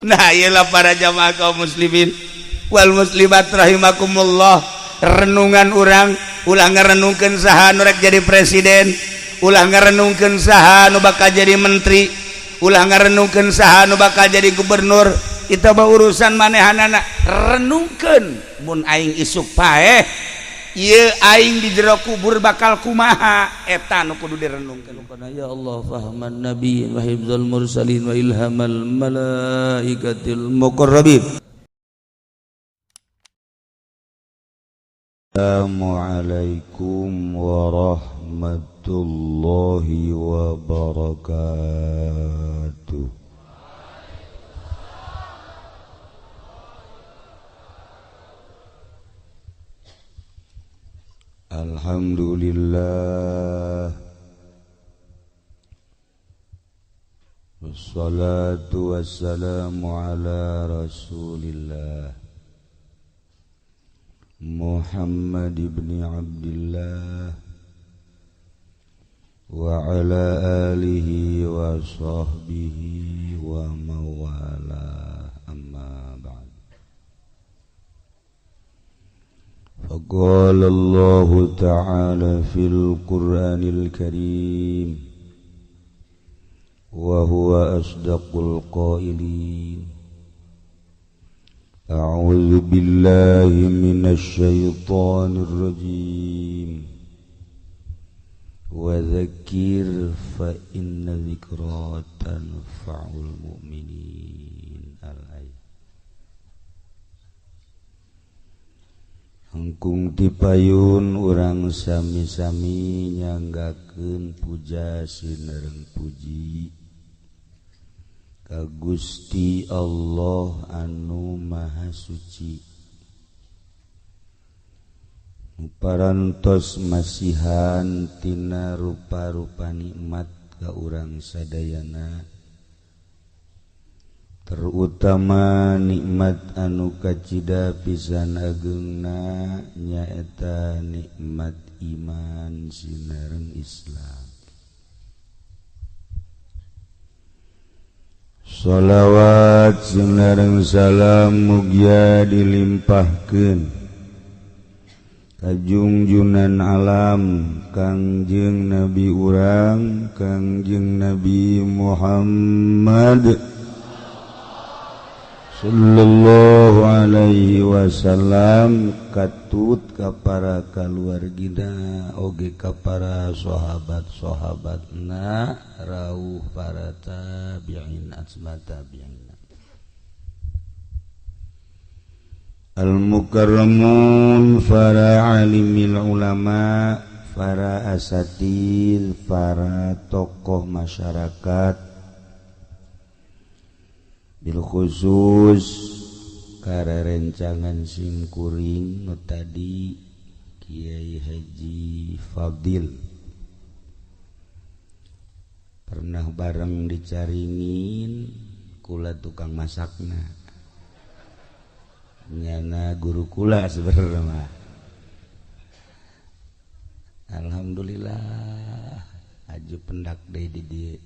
Nah, iyalah para jamaah kaum muslimin wal muslimat rahimakumullah, renungan urang ulah ngarenungkeun saha nu rek jadi presiden, ulah ngarenungkeun saha nu bakal jadi menteri, ulah ngarenungkeun saha nu bakal jadi gubernur. Itu mah urusan manehanana. Renungkeun mun aing isuk paeh ieu aing di jero kubur bakal kumaha, eta nu kudu direnungkeun. Ya Allah fahman nabiyyin wa hifdzal mursalin wa ilhamal malaikatil muqarrabin. Assalamualaikum warahmatullahi wabarakatuh. Alhamdulillah, wassalatu wassalamu ala rasulillah Muhammad ibn Abdillah wa ala alihi wa sahbihi wa mawala, amma ba'd. Faqala Allahu ta'ala fil Qur'anil Karim wa huwa asdaqul qailin. A'udzu billahi minasy syaithanir rajim. Wa dzakir fa inna dzikra tanfa'ul mu'minin. Al-ayat. Hengkung tipayun urang sami-sami nyanggakeun puja sinereng puji ka Gusti Allah anu Maha Suci, parantos masihan tina rupa-rupa nikmat ka urang sadayana, terutama nikmat anu kacida pisan ageungna nyaeta nikmat iman sinareng Islam. Shalawat sinareng salam mugia dilimpahkeun ka junjunan alam Kangjeng Nabi urang Kangjeng Nabi Muhammad sallallahu alaihi wasallam, katut ka para kaluargina oge ka para sahabat-sahabatna rauh para tabi'in asma tabi'in al-mukarramun, para alimil ulama, para asatid, para tokoh masyarakat, bil khusus karerencangan simkuring nu tadi Kiai Haji Fadil pernah bareng dicaringin kula tukang masakna nyana guru kula sebenarnya mah. Alhamdulillah aju pendak deui di dieu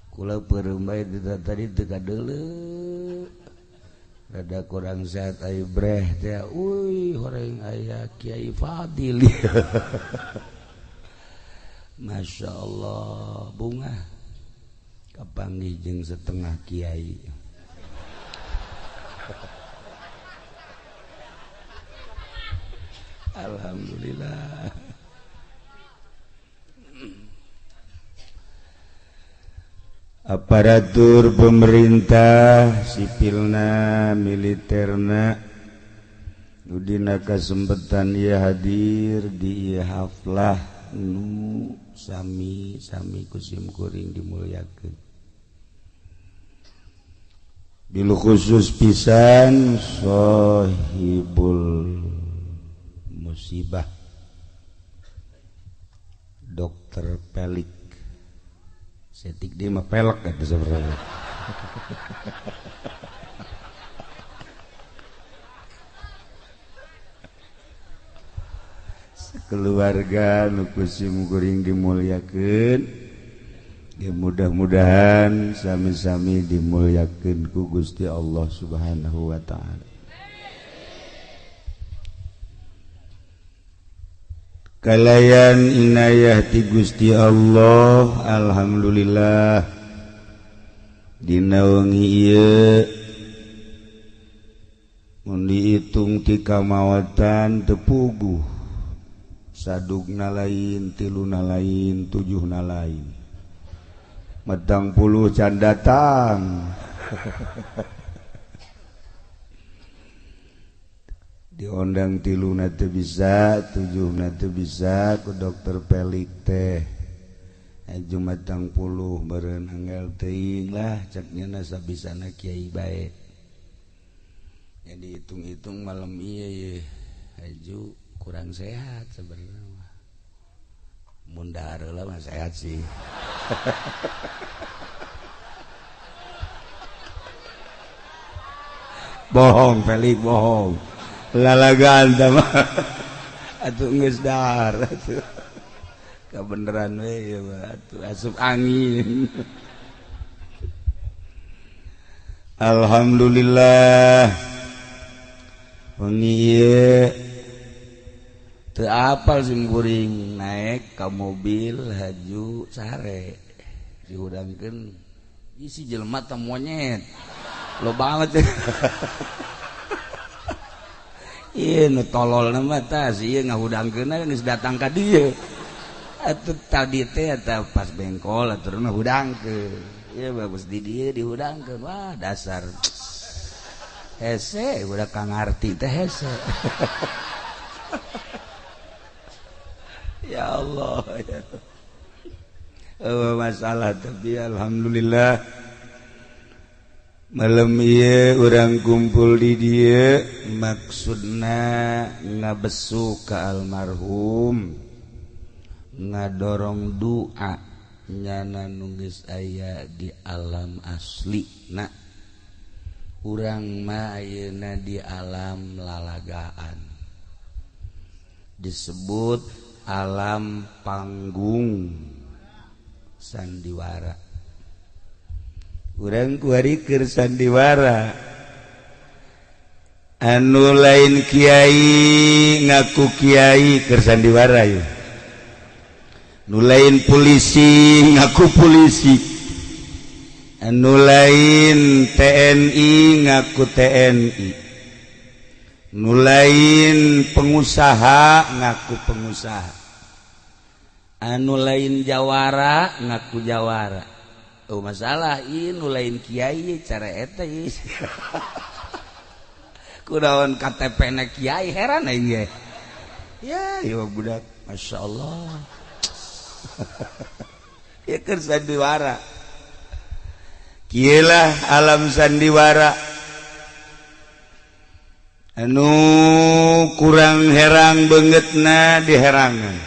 kula peureum bae tadi teu kadeuleu rada kurang sehat ayu breh teh uy horeng aya Kiai Fadil. Masya Allah bunga kapanggih jeung setengah kiai. Alhamdulillah. Aparatur pemerintah sipilna militerna nu dina kasempetan ieu hadir di ieu haflah nu sami-sami ku simkuring dimulyakeun. Bil khusus pisan sahibul musibah Dokter Pelik. Setik dia mah pelek eta sebenarnya. Keluarga nu ku simkuring dimulyakeun, Ya, mudah-mudahan sami-sami dimuliakeun ku Gusti Allah Subhanahu wa ta'ala. Kalayan inayah ti Gusti Allah, alhamdulillah dina wengi ieu mun diitung ti kamawatan teu puguh, sadugna lain, tiluna lain, tujuhna lain, medang puluh can datang. Diondang tiluna teu bisa, tujuhna teu bisa ku dokter Pelik teh. Jumatang puluh beureun angel teuing lah cek nya sabisana kiai bae. Jadi hitung-hitung malam ieu ye haju kurang sehat sebenarnya mah. Mun dahar heula mah sehat sih. Bohong Pelik, bohong. Lalagaan mah atuh geus dahar atuh. Kabeneran we ieu mah atuh asup angin. Alhamdulillah wengi ieu teu apal sing kuring naik ka mobil haju sare dihudangkeun isi jelema teh monyet lo banget. Ieu nu tololna mah tah ieu ngahudangkeunna geus datang ka dieu. Atuh tadi teh eta pas bengkol atuh ngahudangkeun. Ieu bagus di dieu dihudangkeun. Wah dasar hese udah ka ngarti teh hese. Ya Allah ya. Masalah tapi alhamdulillah malam ieu urang kumpul di dieu maksudna ngabesu ka almarhum, ngadorong doa nyana nu geus aya di alam asli. Na urang mah ayeuna di alam lalagaan, disebut alam panggung sandiwara. Urang kuari keur sandiwara, anu lain kiai ngaku kiai keur sandiwara yeuh, nu lain polisi ngaku polisi, anu lain TNI ngaku TNI, nu lain pengusaha ngaku pengusaha, anu lain jawara ngaku jawara. Oh masalah ieu nu lain kiai cara eta ieu. Kunaon KTP na kiai heran aing ge. Ya ieu budak masyaallah. Ieu keur sandiwara. Kieu lah alam sandiwara. Anu kurang herang beungeutna diherangan.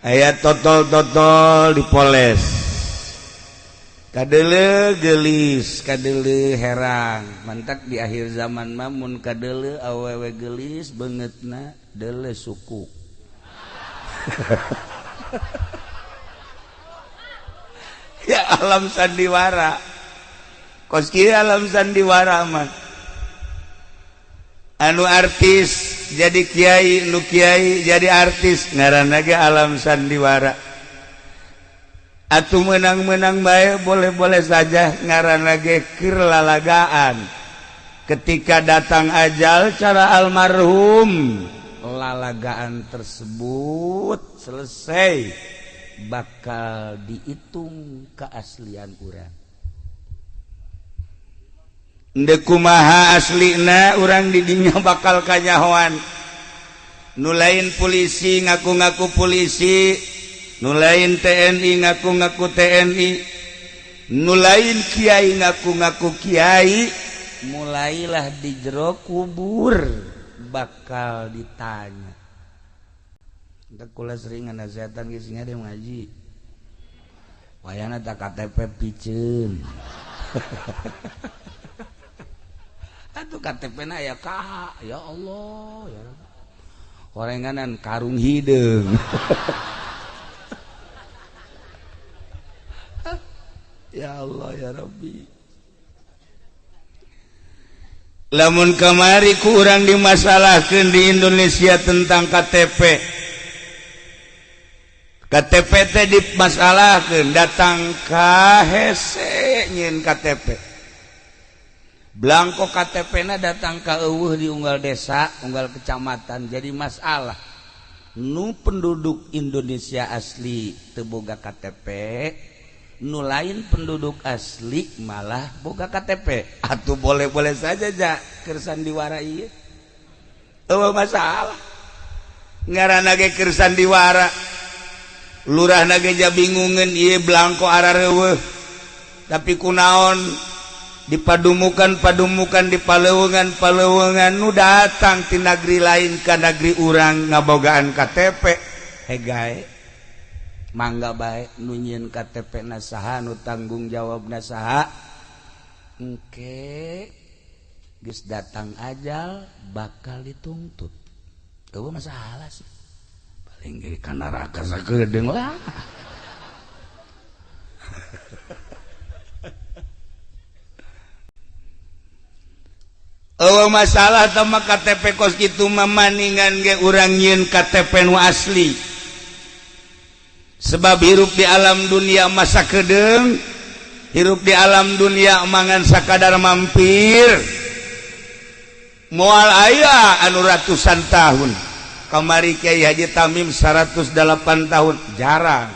Aya totol-totol dipoles. Kadele gelis, kadele herang. Mantak di akhir zaman mah mun kadele awewe gelis beungeutna dele suku. Ya alam sandiwara. Kos kieu alam sandiwara mah. Anu artis jadi kiai, nu kiai jadi artis, ngaranna ge alam sandiwara. Atuh menang-menang bae boleh-boleh saja, ngaranna ge keur lalagaan. Ketika datang ajal cara almarhum, lalagaan tersebut selesai, bakal dihitung keaslian urang. Ndek kumaha aslina urang di dinya bakal kanyahoan. Nu lain polisi ngaku-ngaku polisi, nu lain TNI ngaku-ngaku TNI, nu lain kiai ngaku-ngaku kiai, mulailah di jero kubur bakal ditanya. Entah kula sering ngasihatan geus nya dia ngaji. Wayana tak KTP piceun. Atuh KTP na ya ka, ya Allah ya. Horenganan karung hideung. Ya Allah ya Rabbi. Lamun kamari kurang dimasalahkan di Indonesia tentang KTP. KTP teh dimasalahkeun datang ka hese nyieun KTP. Blanko KTP na datang ka eueuh di unggal desa, unggal kecamatan jadi masalah. Nu penduduk Indonesia asli teu boga KTP, nu lain penduduk asli malah boga KTP. Atuh boleh-boleh saja ja keur sandiwara ieu. Eueuh masalah. Ngaranna ge keur sandiwara. Lurahna ge ja bingungeun ieu blanko arareueuh. Tapi kunaon dipadumukan-padumukan di paleuweungan-paleuweungan nu datang ti nagri lain ka nagri urang ngabogaan KTP. Hegae mangga bae nu nyieun KTP na saha, nu tanggung jawabna saha. Engke geus datang ajal bakal dituntut. Eueuh masalah sih. Paling ge ka neraka sakedeung lah. Eueuh masalah teh mah KTP kos kitu mah maningan ge urang nyieun KTP nu asli. Sebab hirup di alam dunia masa kedeung, hirup di alam dunia mangan sakadar mampir. Moal aya anu ratusan tahun. Kamari Kiai Haji Tamim 108 tahun, jarang.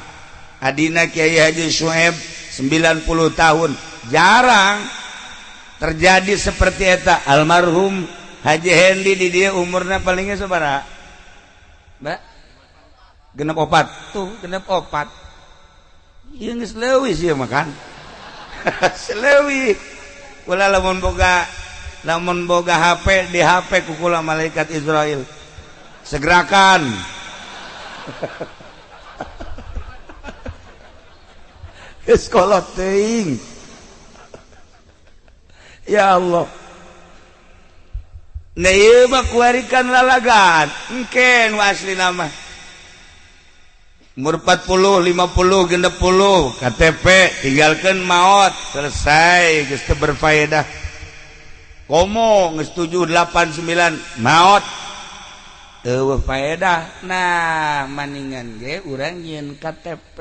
Adina Kiai Haji Sueb 90 tahun, jarang. Terjadi seperti eta. Almarhum Haji Hendi di dia umurna palingnya sabaraha? Mbak? 64 tuh, 64. Ieu geus leuwih sih makan. Leuwih. Kula lamun boga HP di HP ku kula malaikat Israel. Segerakan. Geus kolot teuing. Ya Allah. Nah ieu mah kuarikan lalagan. Engke nu asli nama. Umur 40, 50, 60, KTP tinggalkan maut, selesai geus teu berfaedah. Komo geus 7, 8, 9 maut. Eueuh faedah. Nah, maningan ge urang nyieun KTP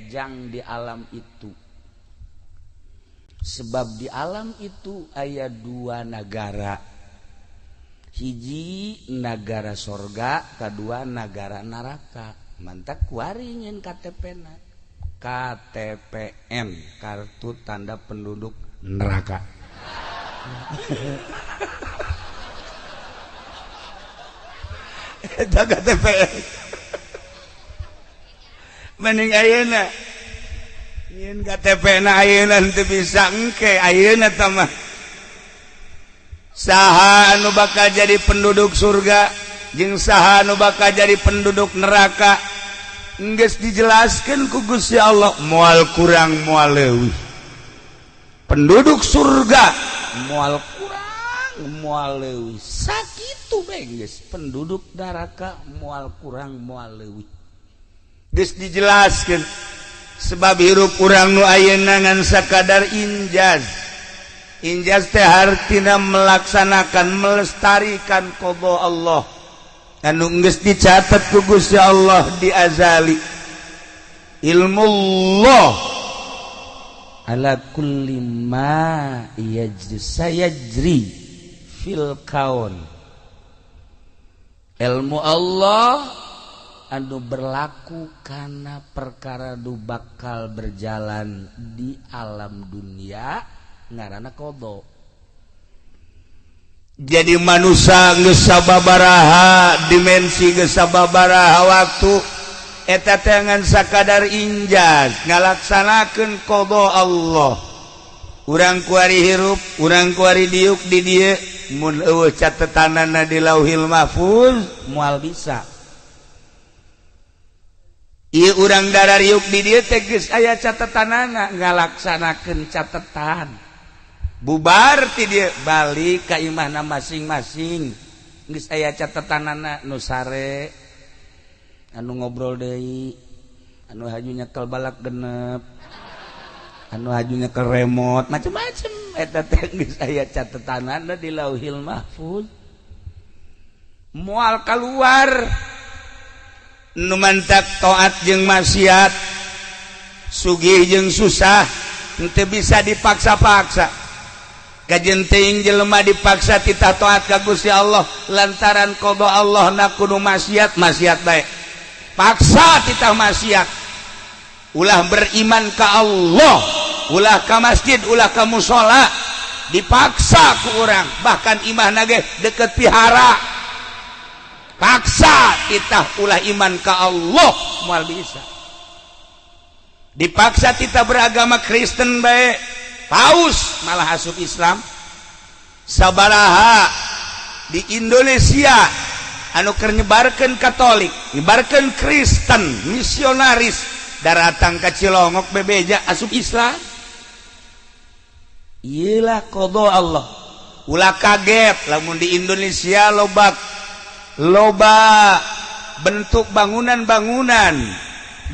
jang di alam itu. Sebab di alam itu aya dua nagara. Hiji nagara sorga, kedua nagara neraka. Mantak kuari nyieun KTP na. KTPN, kartu tanda penduduk neraka. Eta KTPN. Mending ayeuna nyieun KTP na ayeuna teu bisa engke ayeuna tah mah. Saha anu bakal jadi penduduk surga jeung saha anu bakal jadi penduduk neraka geus dijelaskeun ku Gusti Allah, moal kurang moal leuwih. Penduduk surga moal kurang moal leuwih, sakitu bae geus. Penduduk neraka moal kurang moal leuwih, geus dijelaskeun. Sebab hirup urang nu ayeuna ngan sakadar injaz. Injaz teh hartina melaksanakan, melestarikan qada Allah anu geus dicatat ku Gusti Allah di azali. Ilmu Allah ala kulli ma yajri sayajri fil kaun. Ilmu Allah anu berlaku karena perkara du bakal berjalan di alam dunia ngaranna qada. Jadi manusia geus sababaraha dimensi, geus sababaraha waktu, eta teh ngan sakadar injaz ngalaksanakeun qada Allah. Urang kuari hirup, urang kuari diuk di dieu, mun eueuh catetanana di Lauhil Mahfuz moal bisa. Ieu urang darariuk di dieu teh geus aya catetanana, ngalaksanakeun catetan. Bubar ti dieu balik ka imahna masing-masing, geus aya catetanana. Nu sare, anu ngobrol deui, anu haju nyekel balak genep, Anu hajunya ke remote macem-macem eta teh geus aya catetanana di Lauhil Mahfuz. Moal keluar nu mantak taat jeung maksiat, sugih jeung susah henteu bisa dipaksa-paksa. Kajen teuing jelema dipaksa titah taat ka Gusti Allah lantaran qada Allah na kudu maksiat, maksiat bae. Paksa titah maksiat. Ulah beriman ka Allah, ulah ka masjid, ulah ka musola, dipaksa ku urang, bahkan imahna ge deket pihara. Paksa titah ulah iman ka Allah, moal bisa. Dipaksa titah beragama Kristen bae, paus malah asup Islam. Sabaraha di Indonesia anu keur nyebarkeun Katolik, nyebarkeun Kristen, misionaris daratang ka Cilongok bebeja asup Islam. Iyalah qada Allah. Ulah kaget lamun di Indonesia loba loba bentuk bangunan-bangunan,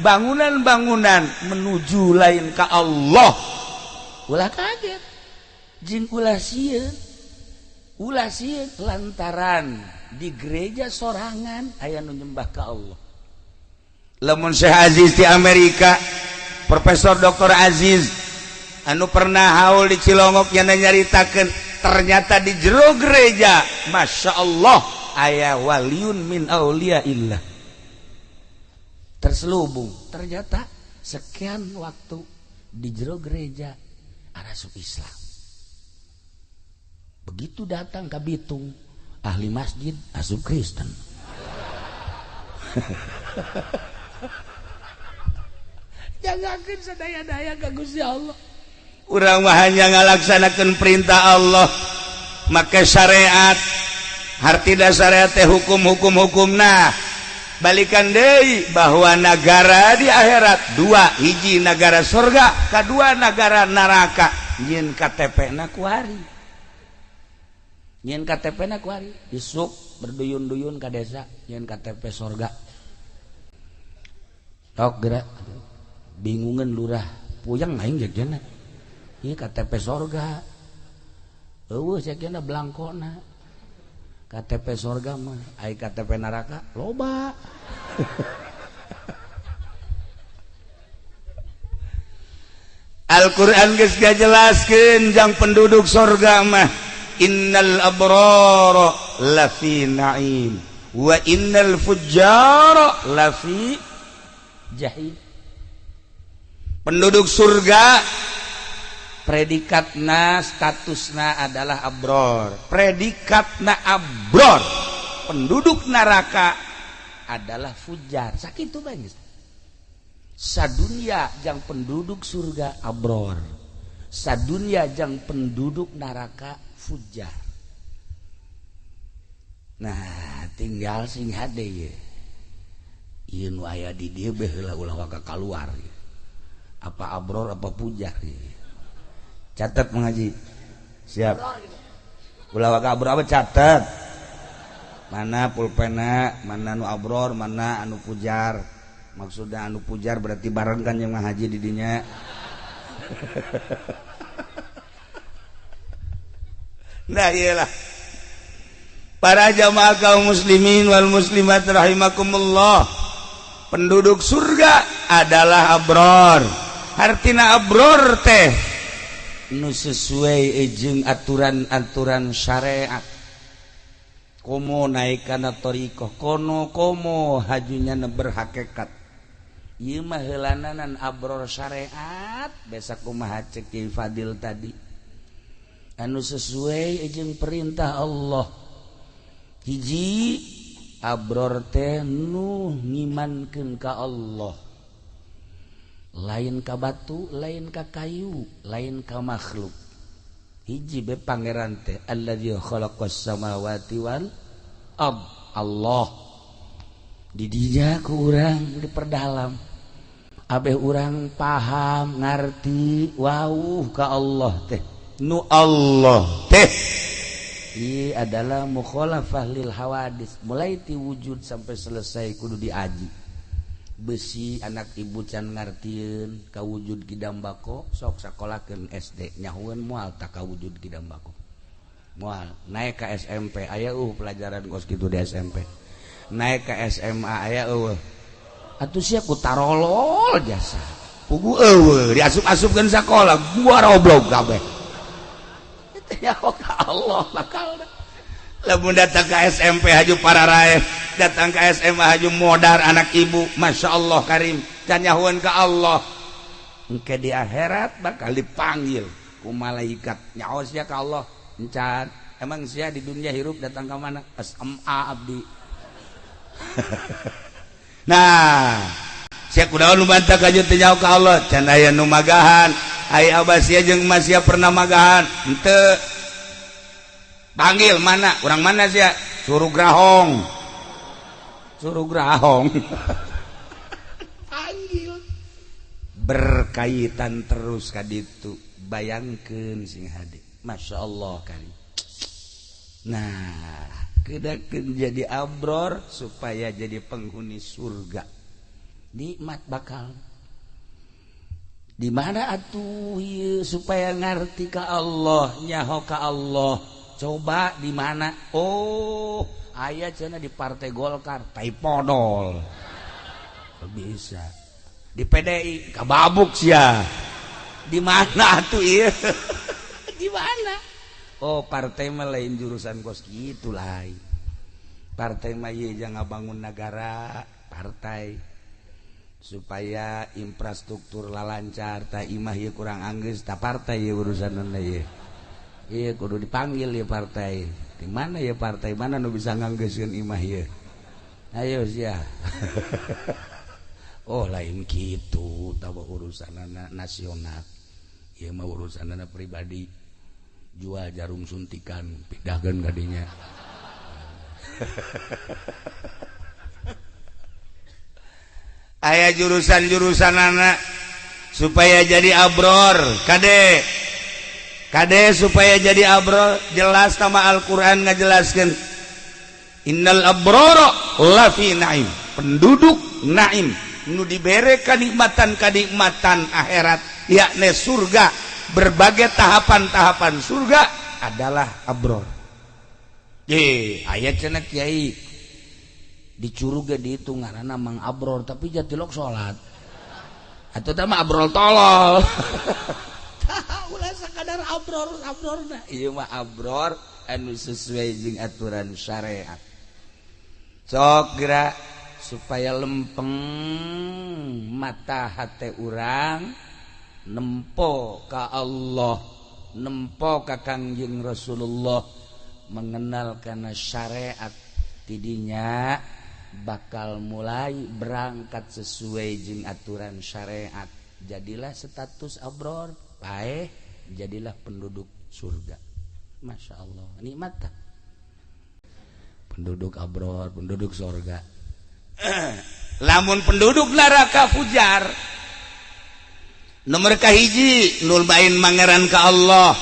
bangunan-bangunan menuju lain ka Allah. Ulah kaget jeung ulah sieun, ulah sieun lantaran di gereja sorangan aya nu nyembah ka Allah. Lamun Syekh Aziz di Amerika, Profesor Dr. Aziz anu pernah haul di Cilongok yang nyaritakeun ternyata di jero gereja, Masya Allah, aya waliun min auliyaillah terselubung. Ternyata sekian waktu di jero gereja arasup Islam. Begitu datang ke Bitung, ahli masjid asup Kristen. Jangankan sadaya-daya ka Gusti Allah. Urang mah hanya ngalaksanakeun perintah Allah, make syariat. Hartina syariat teh hukum-hukum hukumna. Balikan deui bahwa nagara di akhirat dua, hiji nagara surga, kedua nagara neraka. Nyieun KTP na kuari. Nyieun KTP na kuari. Isuk berduyun-duyun ka desa nyieun KTP sorga. Tok gerak. Bingungan lurah, puyeng aing jejena. Ieu KTP sorga. Eueuh cekna blangkona. KTP sorga mah, ai KTP neraka loba. Al-Qur'an geus ngajelaskeun jang penduduk sorga mah innal abrara lafi na'im wa innal fujjara lafi jahim. Penduduk surga predikatna statusna adalah abror, predikatna abror. Penduduk neraka adalah fujar. Sakitu bae geus. Sadunya jang penduduk surga abror, sadunya jang penduduk neraka fujar. Nah, tinggal sing hade ye. Ieu nu aya di dieu beh heula ulah waka kaluar. Apa abror apa fujar ye. Catat mengaji. Siap. Ulah waka abror apa catat. Mana pulpena, mana anu abror, mana anu fujar. Maksudnya anu pujar berarti bareng kan yang ngaji di dinya. Nah iyalah. Para jamaah kaum muslimin wal muslimat rahimakumullah. Penduduk surga adalah abror. Hartina abror teh nu sesuai jeung aturan-aturan syariat. Komo naik kana thariqah, kono komo hajunya berhakikat. Ieu mah heulananan abror syariat, besa kumaha cek Kiai Fadil tadi. Anu sesuai jeung perintah Allah. Hiji abror teh nu ngimankeun ka Allah. Lain ka batu, lain ka kayu, lain ka makhluk. Hiji be pangeran teh alladzi khalaqas samawati wal ard. Allah. Di dinya ku urang diperdalam. Abeh urang paham, ngarti, wauh ka Allah teh. Nu Allah teh ieu adalah mukhalafah lil hawadis. Mulai ti wujud sampai selesai kudu diaji. Besi anak ibu can ngartieun kawujud kidam bako, sok sakolahkeun SD nyahueun moal tak kawujud kidam bako. Moal naik ke SMP aya pelajaran kos kitu di SMP. Naik ke SMA aya eueuh. Atuh sia ku tarolol jasa. Pugu eueuh diasup-asupkeun sakola gua roblok kabeh. Itu nyaho ka Allah bakal. Lamun datang ke SMP haju para raeh, datang ke SMA haju modar anak ibu, Masya Allah karim, dan nyahuan ke Allah. Engke di akhirat bakal dipanggil ku malaikat. Nyaho sia ka Allah, encan. Emang sia di dunia hirup datang ke mana? SMA abdi. Nah, sia kunaon nu bantah ka teu nyaho ka Allah, can aya nu magahan. Ai abah sia jeung emak sia pernah magahan? Henteu. Panggil mana? Orang mana sih ya? Suruh grahong. Suruh grahong. Panggil. Berkaitan terus kaditu. Bayangkeun sing hade. Masya Allah kali. Nah, kedakeun jadi abror supaya jadi penghuni surga. Nikmat bakal. Di mana atuh ieu supaya ngarti ka Allah, nyaho ka Allah. Coba di mana? Oh, aya cenah di Partai Golkar, tai podol. Bisa. Di PDI, kababuk sia. Di mana atuh ieu? Di mana? Oh, partai mah lain jurusan kos kitu lain. Partai mah ieu jangan bangun negara, partai supaya infrastruktur lalancar, tah imah ieu kurang anggeus, tah partai ieu urusanna ieu. Iya kudu dipanggil ya partai. Di mana ya partai mana nu bisa nganggeuskeun imah ieu? Ayo sia. Oh lain kitu tawa urusanana nasional. Ieu mah urusanana pribadi. Jual jarum suntikan pindahkeun ka dinya. Aya jurusan-jurusanana supaya jadi abror kade. Kade supaya jadi abror jelas sama Al-Qur'an ngajelaskeun innal abrara lafi naim, penduduk naim nu dibere kanikmatan-kanikmatan akhirat yakni surga, berbagai tahapan-tahapan surga adalah abror. Ye, aya cenah kiai di curug ge dihitung ngaranna Mang Abror tapi jatilok salat. Atuh tah mah abrol tolol. Ulah sakadar abror abrorna. Ieu mah abror anu sesuai jeung aturan syariat. Sok geura supaya lempeng mata hate urang nempo ka Allah, nempo ka Kangjeng Rasulullah, mengenal kana syariat tidinya bakal mulai berangkat sesuai jeung aturan syariat. Jadilah status abror, paeh jadilah penduduk surga. Masya Allah, nikmat tak? Penduduk abror, penduduk surga. Lamun penduduk neraka fujar nomor kahiji nul bain mangeran ka Allah.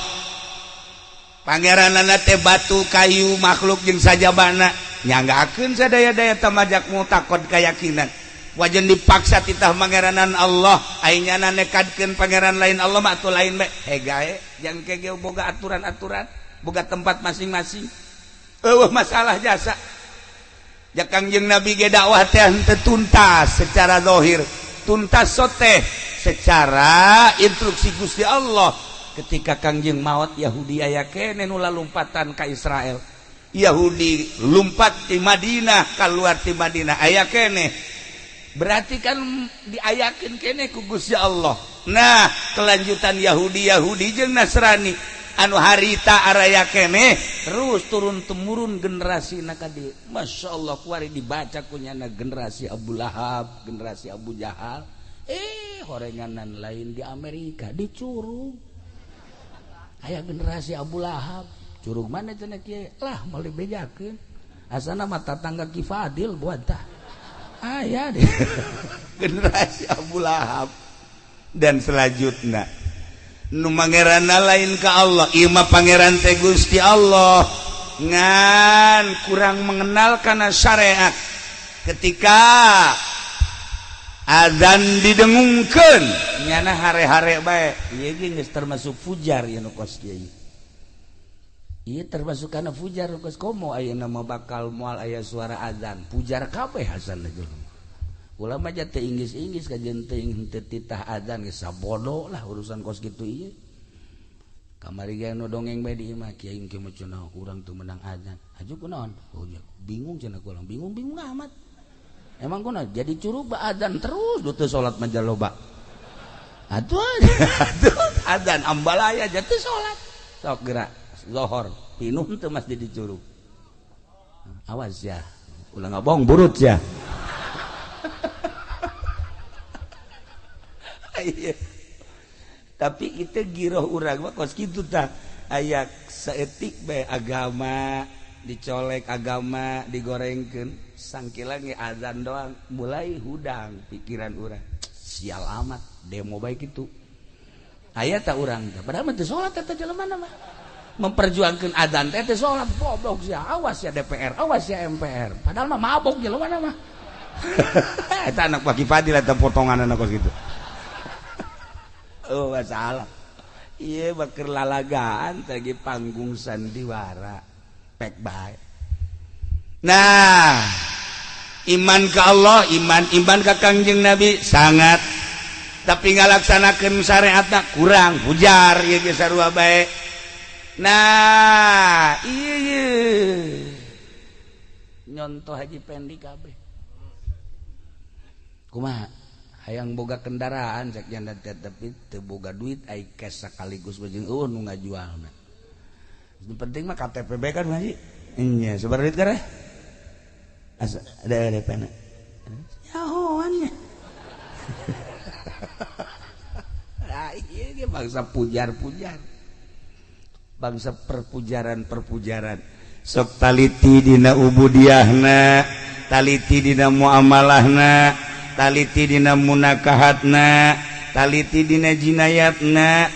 Pangeranana teh batu, kayu, makhluk jeung sajabana. Nyanggakeun sadaya-daya tamajak mutakod keyakinan. Wajan dipaksa titah pangeranan Allah, aingna nekadkeun pangeran lain Allah mah atuh lain bae. Hegae jang kege boga aturan-aturan, boga tempat masing-masing. Eueuh masalah jasa. Ja Kangjeng Nabi ge dakwah teh henteu tuntas secara zahir, tuntas soteh secara instruksi Gusti Allah. Ketika Kangjeng maot Yahudi aya keneh nu lalumpatan ka Israel. Yahudi lumpat di Madinah, keluar di Madinah aya keneh. Berarti kan diayakeun keneh ku Gusti Allah. Nah, kelanjutan Yahudi Yahudi jeung Nasrani anu harita araya keneh terus turun temurun generasi na ka dieu. Masya Allah kuari dibaca kunyana generasi Abu Lahab, generasi Abu Jahal. Horenganan lain di Amerika di Curug. Aya generasi Abu Lahab. Curug mana cenah kieu? Lah moal dibejakeun. Asana mah tatangga Ki Fadil buat tah. Aya deh. Generasi Abu Lahab dan selanjutnya nu mangeranna lain ka Allah, ieu mah pangeran teh Gusti Allah. Ngan kurang mengenal kana syariat. Ketika Azan didengungkeun nyana hare-hare bae. Ieu ge geus termasuk fujar ieu nu kos kieu. Ieu termasuk kana fujar nu kos komo ayeuna mah bakal moal aya suara azan. Fujar kabeh azan jelema. Ulah mah teu inggis-inggis kajeun teuing teu titah azan geus sabodo lah urusan kos kitu ieu. Kamari ge nu dongeng bae di imah kiai engke mah cenah urang teu meunang azan. Aju kunaon? Oh bingung cenah kula, bingung-bingung amat. Emang kuna jadi curug azan terus du teu salat mah loba. Atuh azan ambalaya teu salat. Sok gerak zohor pinuh teu masjid di curug. Awas ya, ulah ngabong burut ya. Tapi kita giroh urang mah kos kitu tah aya saeutik bae agama dicolek, agama digorengkeun, sangkila ge azan doang mulai hudang pikiran urang. Sial amat demo bae kitu. Aya ta urang teh padahal mah teu salat eta jelema mah. Memperjuangkeun azan teh teu salat, goblok sia, awas ya DPR, awas ya MPR. Padahal mah mabok jelema mah. Eta anak Paki Fadil eta potonganna kos kitu. Oh masalah. Ieu baker lalagaan tadi panggung sandiwara. Pek bae. Nah, iman ke Allah, iman ke Kangjeng Nabi sangat, tapi ngalaksanakeun syariatna kurang, hujar ieu ge sarua bae. Nah, ieu nyontoh Haji Pendi kabeh. Kumaha? Hayang boga kendaraan cek janda teh tapi teu boga duit ai cash sekaligus jeung eueuh nu ngajualna. Nu penting mah KTP bae kan ngaji. Nya sabar duit kareh. Asa ada pena. Nyahoan nya. Ah ieu ge bangsa pujar-pujar. Bangsa perpujaran-perpujaran. Sok taliti dina ubudiahna, taliti dina muamalahna, taliti dina munakahatna, taliti dina jinayatna,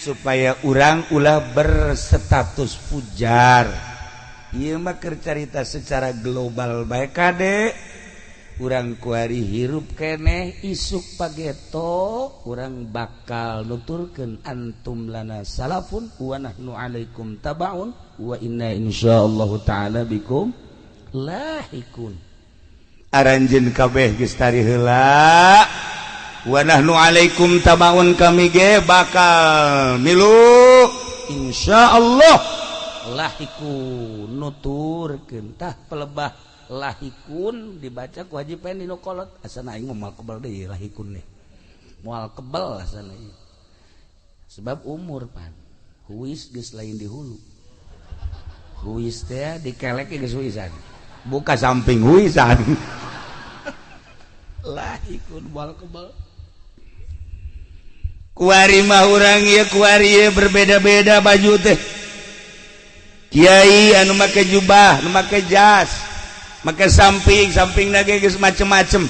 supaya urang ulah berstatus fujar. Ieu mah keur carita secara global bae kade. Urang kuari hirup keneh isuk pageto urang bakal nuturkeun antum lana salafun wa nahnu alaikum tabaun wa inna insyaallah taala bikum lahikun. Aranjeun kabeh geus tari heula wa nahnu alaikum tabaun, kami ge bakal milu insyaallah lahikun. Nuturkeun tah pelebah lahikun dibaca ku Haji Pendi nu kolot asana aing moal kebel deui lahikun nih moal kebel asana ieu sebab umur pan huis geus lain di hulu huis teh dikelek geus huisan buka samping huisan lahikun moal kebel. Kuari mah urang ieu kuari ieu berbeda-beda baju teh. Kiai anu make jubah, anu make jas, make samping, samping lagi geus macem-macem.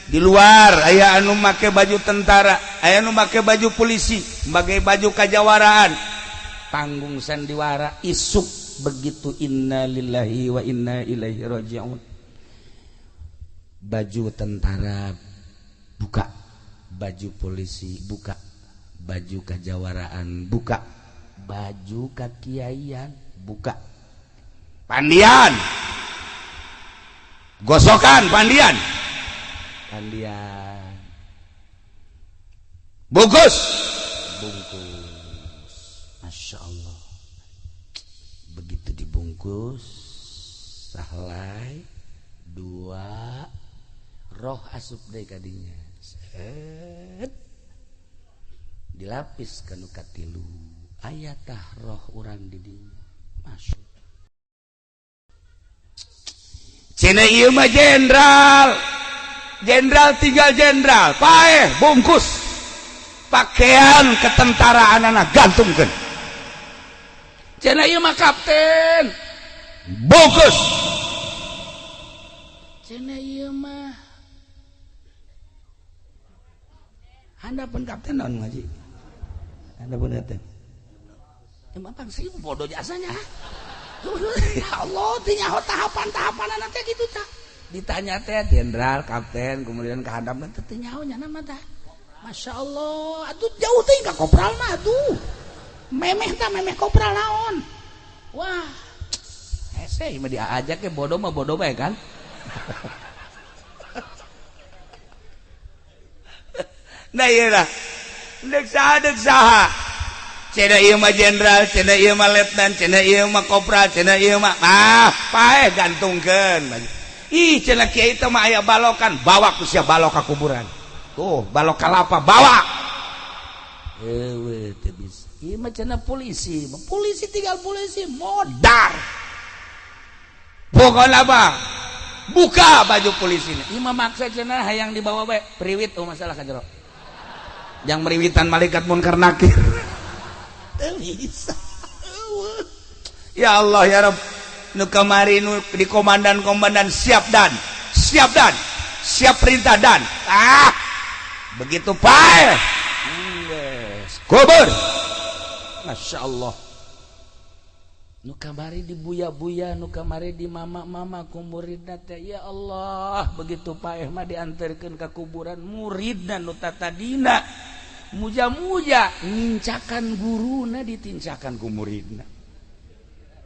Di luar aya anu make baju tentara, aya anu make baju polisi, make baju kajawaraan. Panggung sandiwara isuk begitu innalillahi wa inna ilaihi rajiun. Baju tentara buka, baju polisi buka, baju kajawaraan buka, baju kakiaian buka, pandian gosokan, pandian pandian bungkus bungkus. Masya Allah, begitu dibungkus sahlai dua roh asup deui kadinya, set dilapis kanu katilu ayatah roh urang di dinya. Masya Cina ieu mah jenderal, jenderal tinggal jenderal, paeh bungkus pakaian ketentaraan anak gantungkeun. Cina ieu mah kapten bungkus. Cina ieu mah handapeun kapten naon ngaji? Handapeun kapten. Emang bangsa ieu bodoh jasanya. Ya Allah, teh nyaho tahapan-tahapan teh kitu tah. Ditanya teh jenderal, kapten, kemudian ke hadap teh nyaho nya mah tah. Masya Allah, atuh jauh teh ka kopral mah atuh. Memeh tah memeh kopral naon. Wah, hese mah diajak ke bodoh mah bodoh bae kan. Nah ieu lah. Deuk saha deuk saha. Cenah ieu mah jenderal, cenah ieu mah letnan, cenah ieu mah kopral, cenah ieu mah ah paeh gantungkeun. Ih cenah kiai teh mah aya balokan, bawa ku sia balok ka kuburan. Tuh, balok kalapa bawa. Eueuh teu bisa. Ieu mah cenah polisi, polisi tinggal polisi modar. Pokona mah buka baju polisina. Ieu mah maksa cenah hayang dibawa bae, priwit oh masalah ka jero. Yang meriwitan malaikat munkar nakir. Teu bisa. Ya Allah ya Rabb, nu kamari nu di komandan-komandan siap dan, siap dan, siap perintah dan. Ah, begitu pae. Kubur. Masya Allah. Nu kamari di buya-buya, nu kamari di mama-mama ku muridna teh ya Allah, begitu paeh mah diantarkeun ka kuburan muridna nu tatadina muja-muja ngincakan guruna ditincakan ku muridna.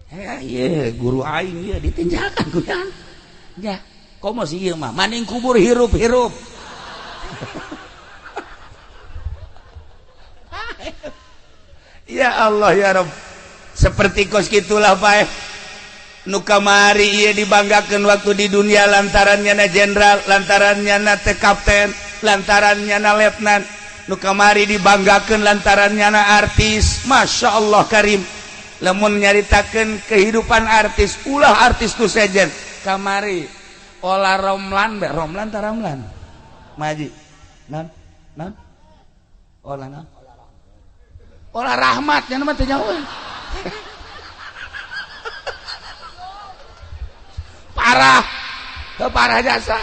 Heh ieu guru aing ieu ditincakan ku nya. Nya, komo si ieu mah maning kubur hirup-hirup. Ya Allah ya Rabb. Seperti kos gitulah paeh. Nu kamari ieu dibanggakeun waktu di dunia lantarannya na jenderal, lantarannya na teh kapten, lantarannya na letnan. Nu kamari dibanggakeun lantarannya na artis. Masya Allah karim. Lamun nyaritakeun kehidupan artis, ulah artis tu sejen. Kamari olah Romlan, be Romlan ta Ramlan. Maji. Non? Non? Olah non? Olah rahmat nya mah teu jauh. Parah, parah jasa.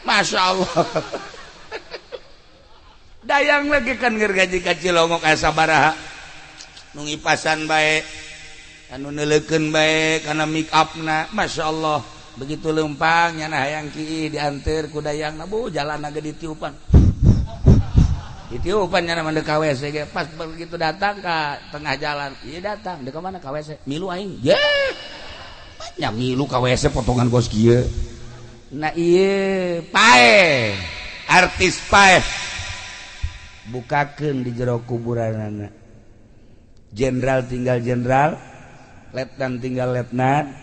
Masya Allah. Dayang lagi kan gergaji ka Cilongok aya sabaraha. Nu ngipasan bae, anu neuleukeun bae kana make upna. Masya Allah. Begitu leumpang nya hayang kieu dianteur ku dayangna bu jalanna ge ditiupan. Ditiupan nya mah ka WC ge pas begitu datang ka tengah jalan, ieu datang deuk ka mana ka WC? Milu aing. Ye. Nya milu ka WC potongan bos kieu. Nah ieu paeh, artis paeh. Bukakeun di jero kuburanana. Jenderal tinggal jenderal, letnan tinggal letnan,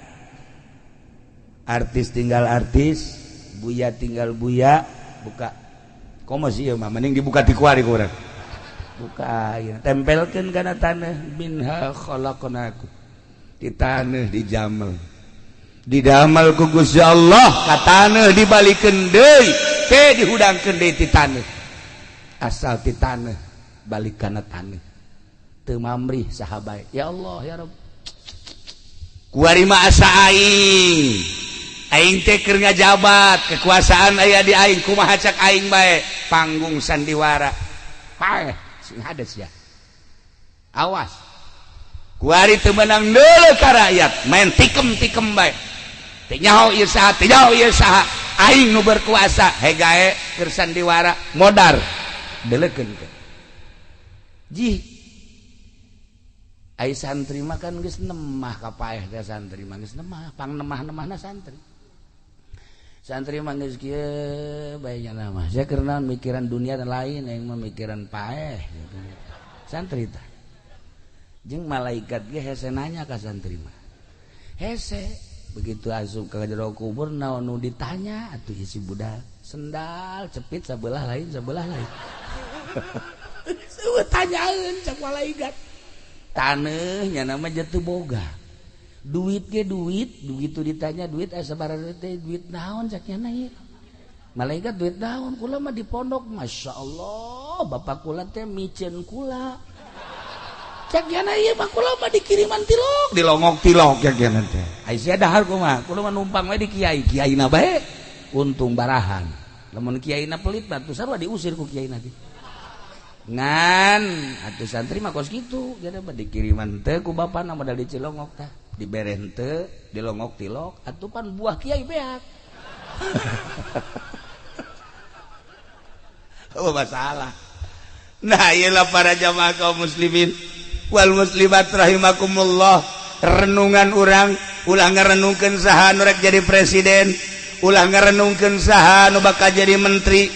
artis tinggal artis, buya tinggal buya, buka. Komo sih ieu mah mending dibuka ti kuari ku urang. Buka ieu, tempelkeun kana taneuh minha khalaqnakum. Di taneuh dijamel. Didamel ku Gusti Allah, ka taneuh dibalikeun deui, ke dihudangkeun deui ti taneuh. Asal ti taneuh balik kana taneuh. Teu mamrih saha bae. Ya Allah ya Rabb. Kuari mah asa aing. Aing teh keur ngajabat, kekuasaan aya di aing, kumaha cak aing bae, panggung sandiwara. Paeh, sing hades ya. Awas. Kuari teu meunang deuleu ka rakyat, main tikem-tikem bae. Teu nyaho ieu saha, teu nyaho ieu saha. Aing nu berkuasa, hegae keur sandiwara modar. Deuleukeun ke. Jih. Ai santri mah kan geus nemah ka paeh teh santri mah geus nemah, pang nemah-nemahna santri. Santri mah geus kieu bae nya mah. Saya keur naon mikiran dunia dan lain, aing mah mikiran paeh gitu. Santri tah. Jeung malaikat ge hese nanya ka santri mah. Hese begitu asup ka jero kubur naon nu ditanya atuh isi budak sendal cepit sabelah lain sebelah lain. Seueuh tanyaeun cak malaikat. Taneuh nya nama jatuh boga. Duit ge duit, begitu ditanya duit aya sabaraha teh duit naon cak nya ieu. Malaikat duit naon kula mah di pondok, Masya Allah, bapak kula teh miceun kula. Cak nya ieu mah kula mah dikiriman tilok, dilongok tilok cak nya teh. Ai sia dahar kumaha? Kula mah numpang we di kiai, kiaina bae untung barahan. Lamun kiaina pelit mah tuh sarua diusir ku kiaina teh. Ngan atuh santri mah kos kitu, jadi mah dikiriman teh ku bapana modal dicilongok tah. Dibere henteu, dilongok tilok, atuh pan buah kiai beak. Oh masalah. Nah iyalah para jamaah kaum muslimin wal muslimat rahimakumullah, renungan urang ulah ngarenungkeun saha nu rek jadi presiden, ulah ngarenungkeun saha nu bakal jadi menteri,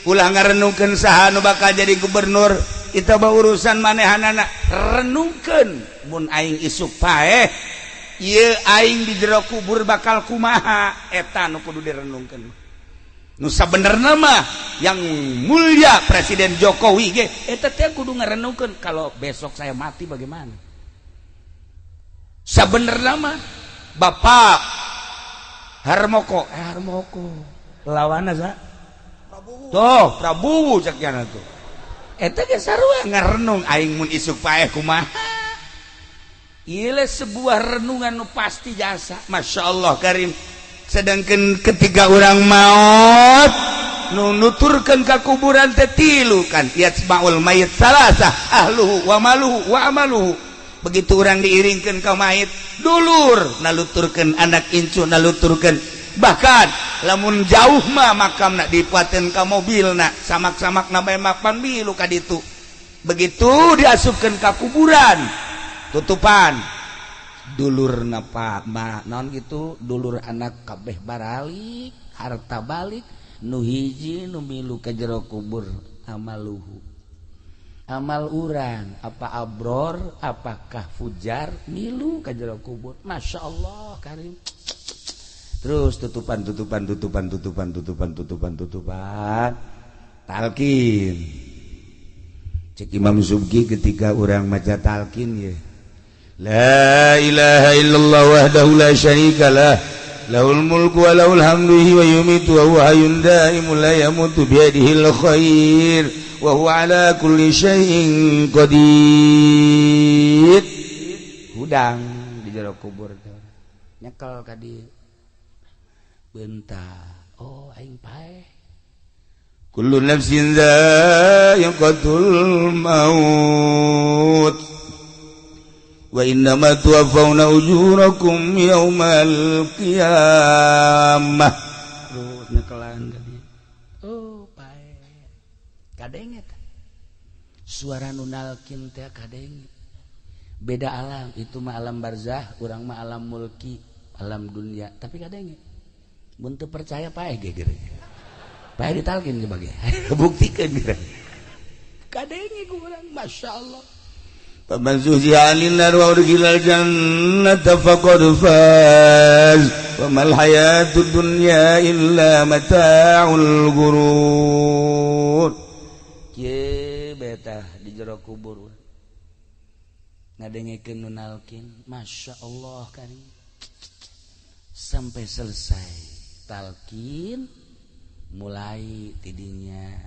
ulah ngarenungkeun saha nu bakal jadi gubernur. Itu mah urusan manehanana. Renungkeun mun aing isuk paeh ieu aing di jero kubur bakal kumaha, eta nu kudu direnungkeun. Nu sabenerna mah yang mulia Presiden Jokowi ge eta teh kudu ngarenungkeun kalau besok saya mati bagaimana. Sabenerna mah Bapak Harmoko, Harmoko lawanna sa Prabowo. Tuh Prabowo cek nya tuh. Eta ge sarua ngarenung aing mun isuk paeh kumaha. Ieu sebuah renungan nu pasti jasa. Masya Allah karim. Sedangkan ketika orang maut nu nuturkeun ka kuburan teh tilu kan, yatsmaul mayit salasah ahluhu wa maluhu wa amaluhu. Begitu orang diiringkeun ka mayit, dulur naluturkeun, anak incu naluturkeun, bahkan lamun jauh mah makamna dipaten ka mobilna, samak-samak na bae mapan milu ka ditu. Begitu diasupkeun ka kuburan, tutupan dulur napa ma non gitu, dulur anak kabeh baralik, harta balik, nu hiji nu milu ka jero kubur amaluhu, amal urang apa abror apakah fujar milu ka jero kubur. Masya Allah karim. Terus tutupan tutupan tutupan tutupan tutupan tutupan tutupan talqin. Cek Imam Subki ketika urang maca talqin ya, la ilaha illallah wahdahu la syarika lah, lahul mulku wa lahul hamdu wa yumitu wa huwa hayyun daimun la yamutu biyadihil khair wa huwa ala kulli syai'in qadir. Hudang di jero kubur teh nyekel ka dieu bentar, oh aing paeh. Kullu nafsin dha'iqatul maut wa innama tuwaffawna ujurakum yaumal qiyamah. Terus nyekelan ka dieu, oh paeh kadenge teh suara nu nalkin teh kadenge. Beda alam, itu mah alam barzah, urang mah alam mulki, alam dunia, tapi kadenge. Mun teu percaya paeh ge geura. Paeh ditalkin ge bage. Buktikeun geura. Kadenge ku urang, masyaallah. Faman zuhziha 'anil nar wa udkhilal jannata faqad faz. Wa mal hayatud dunya illa mata'ul ghurur. Kieu betah di jero kubur. Ngadengekeun nu nalkin, masya Allah karim. Sampai selesai talkin, mulai tidinya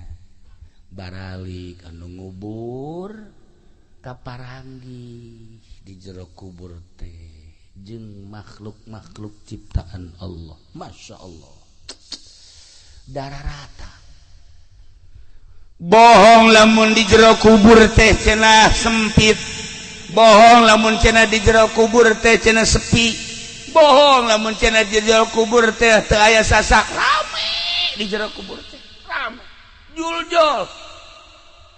baralik anu ngubur kaparanggi di jero kubur teh jeung makhluk-makhluk ciptaan Allah. Masya Allah, darah rata. Bohong lamun di jero kubur teh cenah sempit, bohong lamun cenah di jero kubur teh cenah sepi, bohong lamun cenah di jero kubur teh teu aya sasak. Rame di jero kubur teh, rame juljol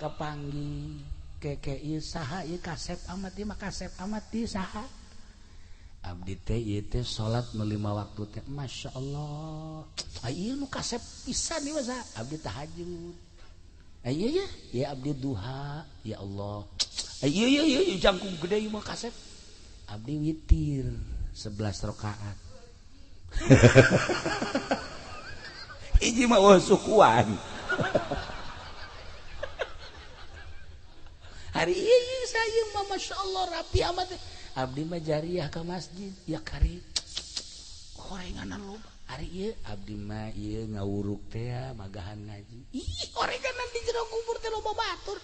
kapanggih keke ieu saha ieu kasep amat ieu mah kasep amat ieu saha. Abdi teh ieu teh salat nu 5 waktu teh masya Allah. Ieu nu kasep pisan ieu mah saha. Abdi tahajud. Ieu ya, ya abdi duha ya Allah. Ieu ieu ieu jangkung gede ieu mah kasep. Abdi witir 11 rakaat. Hiji mah sukuan. Hari ini saya mah masya Allah rapi amat. Abdi mah jariah ke masjid ya kari gorenganan loba. Hari ieu abdi mah ieu ngawuruk teh magahan ngaji. Ih gorenganan di jero kubur teh loba batur.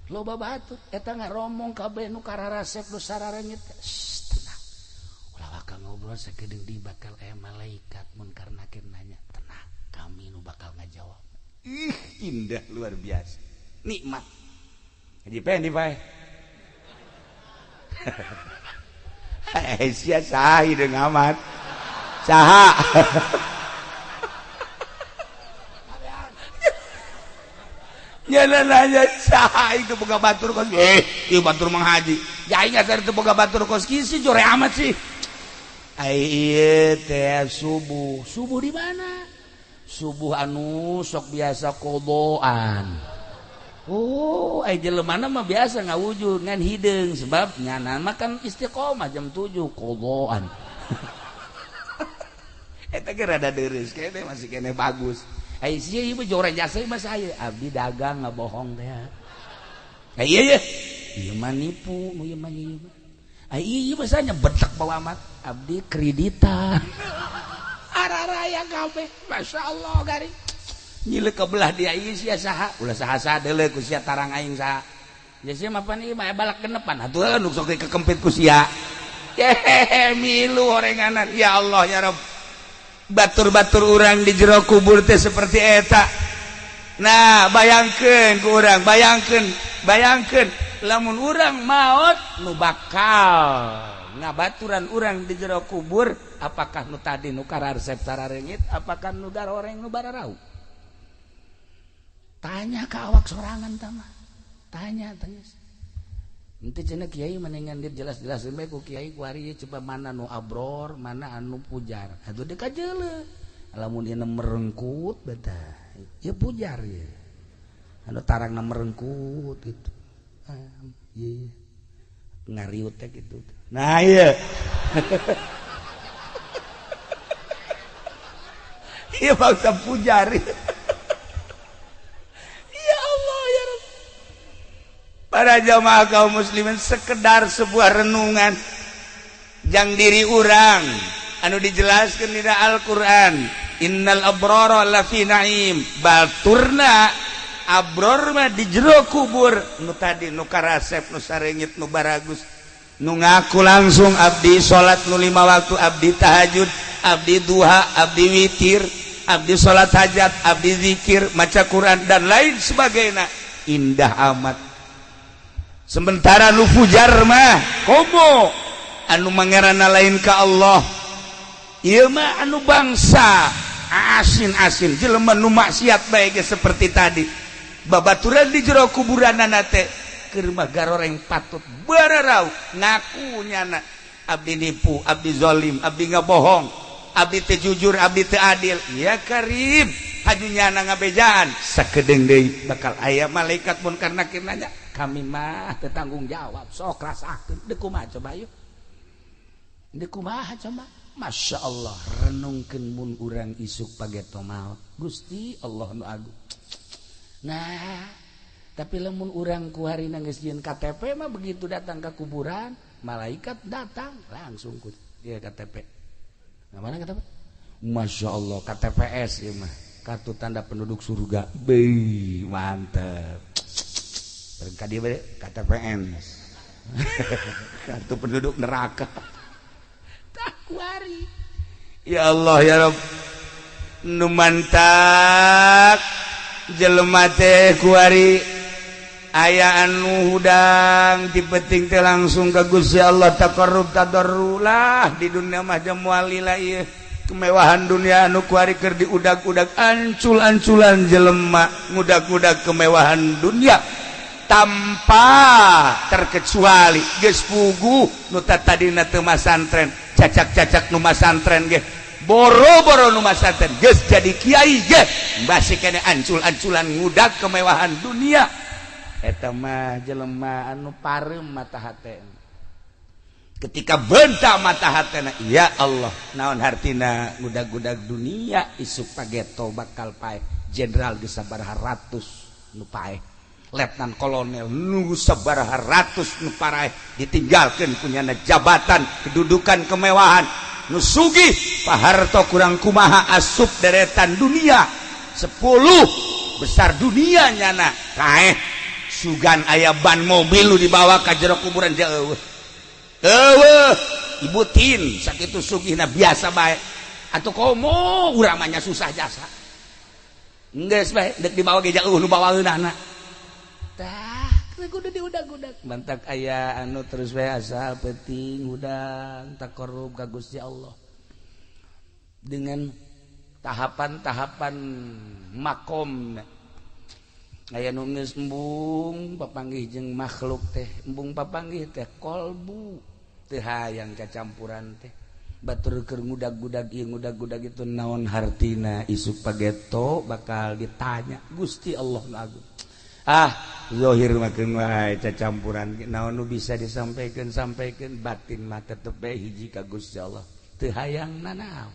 Loba batur eta ngaromong kabeh nu kararasep nu sarareungit. Tenang. Ulah waka ngobrol sakedeung di bakal aya malaikat munkar nakir nanya. Tenang, kami nu bakal ngajawab. Ih indah luar biasa. Nikmat. Haji Pendi pae. Sia sahi deung amat. Saha. Nyana nanya saha itu boga batur kos ieu batur Mang Haji. Ya aing teh teu boga batur kos kieu sih jore amat sih. Ai ieu teh subuh. Subuh di mana? Subuh anu sok biasa kodoan. Oh, ai jelemana mah biasa ngawujud ngan hideung sebab nyana mah kan istiqomah jam 7 kodoan. Eta ge rada deureuh kene masih kene bagus. Ai sia ieu jore jasa mah saya abdi dagang ngabohong teh. Ai ieu ye. Ieu mah nipu, nu ieu mah ieu mah. Ai ieu mah saya betek bawa amat abdi kreditan. Araraya kabeh, masyaallah garing. Nyilek ke belah dia ieu sia saha? Ulah saha-saha deuleu ku sia tarang aing saha. Ya sia mah pan ieu mah balak genepan atuh nu sok kekempit ku sia. Yehehe milu horenganan. Ya Allah ya Rabb. Batur-batur urang di jero kubur teh seperti eta. Nah, bayangkeun ku urang, bayangkeun, bayangkeun lamun urang maot nu bakal ngabaturan urang di jero kubur, apakah nu tadi nu kararesep tarareungit, apakah nu garoreng nu bararau? Tanya ke awak sorangan tama. Tanya, tanya. Nanti cenah kiai mendingan dia jelas-jelas bae ku kiai kuari coba mana nu abror, mana anu pujar. Atuh deuk kajeuleuh. Lamun ieu merengkut betah. Ieu pujar ieu. Anu tarangna merengkut gitu. Ieu ngariut teh gitu. Nah ieu. Ieu bangsa pujar. Para jamaah kaum muslimin sekedar sebuah renungan jang diri urang anu dijelaskan di Al-Qur'an innal abrara lafi na'im baturna abror mah di jero kubur nu tadi nu karasep nu sarengit nu baragus nu ngaku langsung abdi salat nu 5 waktu abdi tahajud abdi duha abdi witir abdi salat hajat abdi zikir maca Quran dan lain sebagainya indah amat. Sementara nu fujar mah komo anu mangarana lain ka Allah ieu mah anu bangsa asin-asin jelema nu maksiat bae ge seperti tadi babaturan di jero kuburanana teh keur mah garoreng patut bararau ngaku nyana abdi nipu abdi zalim abdi ngabohong abdi teu jujur abdi teu adil ya karim haju nyana ngabejaan sakedeung deui bakal aya malaikat mun karena nanya kami mah tanggung jawab sok rasakeun deuk kumaha coba yuk deuk kumaha coba Masya Allah renungkeun mun urang isuk pageto maot Gusti Allah nu agung. Nah tapi lamun urang ku harina geus jieun KTP mah begitu datang ke kuburan malaikat datang langsung ku ieu KTP. Nah mana KTP? Masya Allah KTPS ieu mah kartu tanda penduduk surga. Beuh mantep. Ka dia KTPN kartu penduduk neraka takwari. Ya Allah ya Rabb nu mantak jelema teh kuari aya anu hudang ti penting teh langsung ka Gusti Allah taqarrub tadarrulah di dunia mah moal lila ieu kemewahan dunia anu kuari keur diudag-udag ancul-anculan jelema ngudag-udag kemewahan dunia tanpa terkecuali geus puguh nu tadina teu masantren cacak-cacak nu masantren ge boro-boro nu masantren geus jadi kiai ge masih kene ancul-anculan ngudag kemewahan dunia eta mah jelema anu pareum mata hatena ketika bentak mata hatena ya Allah naon hartina ngudag-ngudag dunia isuk pageto bakal paeh jenderal geus sabaraha ratus nu paeh letnan kolonel nunggu sabaraha ratus nu paraeh ditinggalkeun kunyana jabatan kedudukan kemewahan nu sugih Pak Harto kurang kumaha asup deretan dunia 10 besar dunia nyana kaeh sugan aya ban mobil nu dibawa ka jero kuburan jauh eueuh ibu tin sakitu sugihna biasa bae atuh komo urang mah nya susah jasa geus bae deuk dibawa ge jauh nu bawaeunana tah kudu diudag-udag mantak aya anu terus bae asal penting hudang taqarrub ka Gusti Allah dengan tahapan-tahapan makom. Aya nu geus embung papanggih jeung makhluk teh, embung papanggih teh kolbu teu hayang cacampuran teh. Batur keur ngudag-gudag ieu ngudag-gudag itu naon hartina, isuk pageto bakal ditanya Gusti Allah nu agung. Ah, zahir mah keun wae cacampuran, naon nu bisa disampaikan sampaikan, batin mah tetep bae hiji ka Gusti Allah. Teu hayang nanaon.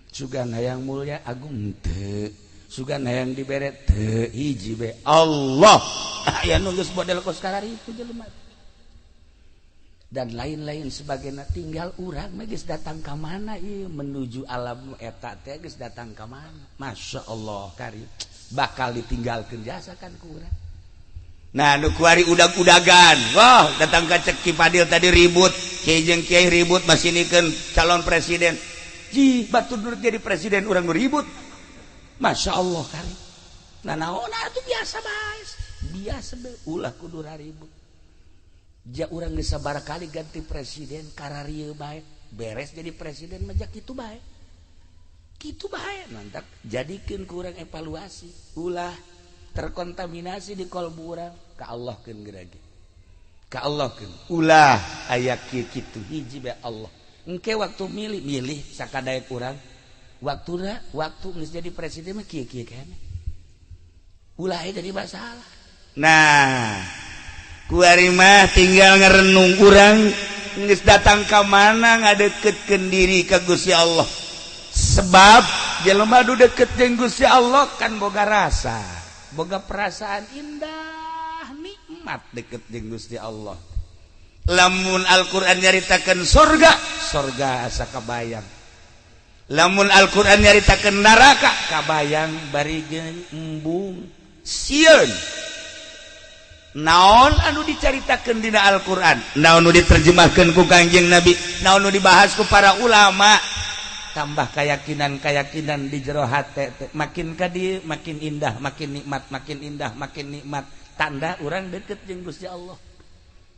Sugan hayang mulia agung teu. Sugan hayang dibere teu, hiji bae Allah. Aya nu geus model kos kararitu jelema. Dan lain-lain sebagainya, tinggal urang mah geus datang ka mana ieu menuju alam eta teh geus datang ka mana. Masya Allah karim, bakal ditinggalkeun jasa kan ku urang. Nah, nu kuari udag-udagan, wah datang ka cek Ki Fadil tadi ribut, kiai jeung kiai ribut masinikeun calon presiden. Ji batur nu jadi presiden urang nu ribut. Masya Allah karim. Nah naon atuh biasa bae, biasa bae ulah kudu ribut. Ja urang geus sabaraha kali ganti presiden kararieu bae, beres jadi presiden mah ja kitu bae. Kitu bae mantak jadikeun ku urang evaluasi, ulah terkontaminasi di kolbu urang ka Allah keun geura ge. Ka Allah keun. Ulah aya kieu kitu hiji bae Allah. Engke waktu milih milih sakadaek urang. Waktuna waktu geus jadi presiden mah kieu-kieu keneh. Ulah aya jadi masalah. Nah, kuari mah tinggal ngerenung urang geus datang ka mana ngadeketkeun diri ka Gusti Allah. Sebab jelema nu deket jeung Gusti Allah kan boga rasa, boga perasaan indah, nikmat deket jeung Gusti Allah. Lamun Al-Qur'an nyaritakeun surga, surga asa kabayang. Lamun Al-Qur'an nyaritakeun neraka, kabayang bari jeung embung sieun. Naon anu dicaritakeun dina Al-Qur'an, naon nu diterjemahkeun ku Kangjeng Nabi, naon nu dibahas ku para ulama, tambah keyakinan-keyakinan di jero hate teh makin ka dieu makin indah, makin nikmat, makin indah, makin nikmat. Tanda urang deket jeung Gusti Allah.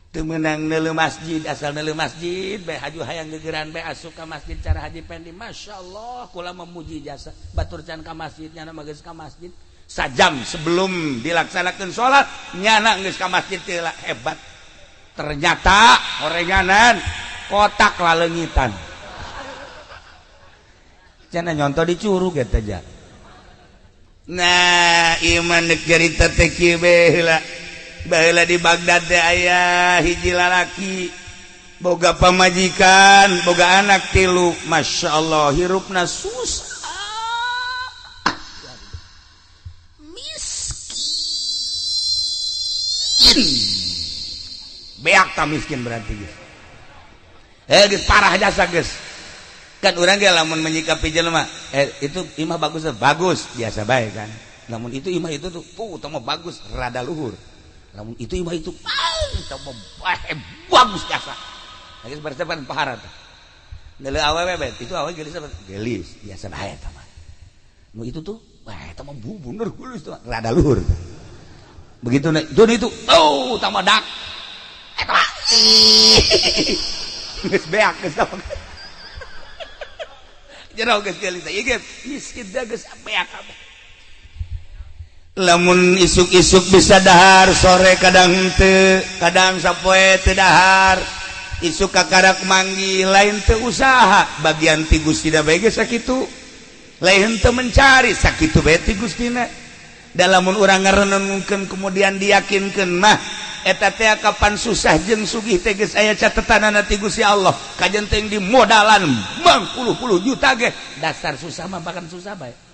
Teu meunang neuleuh masjid, asal neuleuh masjid bae haju hayang gegeran bae asup ka masjid cara Haji Pendi. Masya Allah, kula memuji jasa batur can ka masjid, nyana mah geus ka masjid sajam sebelum dilaksanakan sholat nyana geus ka masjid teh lah, hebat. Ternyata orenganan kotak laleungitan cenah nyontoh di curug eta ja. Nah, iman deuk carita teh kieu bae heula. Baheula di Baghdad teh aya hiji lalaki boga pamajikan, boga anak tilu. Masya Allah, hirupna susah, miskin, beak tak miskin berarti geus. Geus parah jasa geus. Kan urang ge lamun menyikapi jelema, itu imah bagus, bagus biasa bae kan. Lamun itu imah itu tuh, puh, teu mah bagus, rada luhur. Lamun itu imah itu, teu mah bagus jasa. Nah, geus berarti kan parah tah. Neuleuh awewe bae, itu awewe geulis apa? Geulis, biasa bae eta mah. Nu itu tuh, wah eta mah bener geulis tuh, rada luhur. Begitu na, itu itu, oh, tah mah dak. Eta mah. Geus beak geus tah. Jero geus geulis teh, ieu ge miskin teh geus beak kabeh. Lamun isuk-isuk bisa dahar, sore kadang henteu, kadang sapoe teu dahar. Isuk kakarak manggih lain teu usaha, bagian ti Gustina bae ge sakitu. Lain teu mencari sakitu bae ti Gustina. Da lamun urang ngarenungkeun kemudian diyakinkeun mah eta teh kapan susah jeung sugih teh geus aya catetanana ti Gusti Allah. Kajen teh di modalan mangpuluh-puluh juta ge, dasar susah mah bahkan susah bae.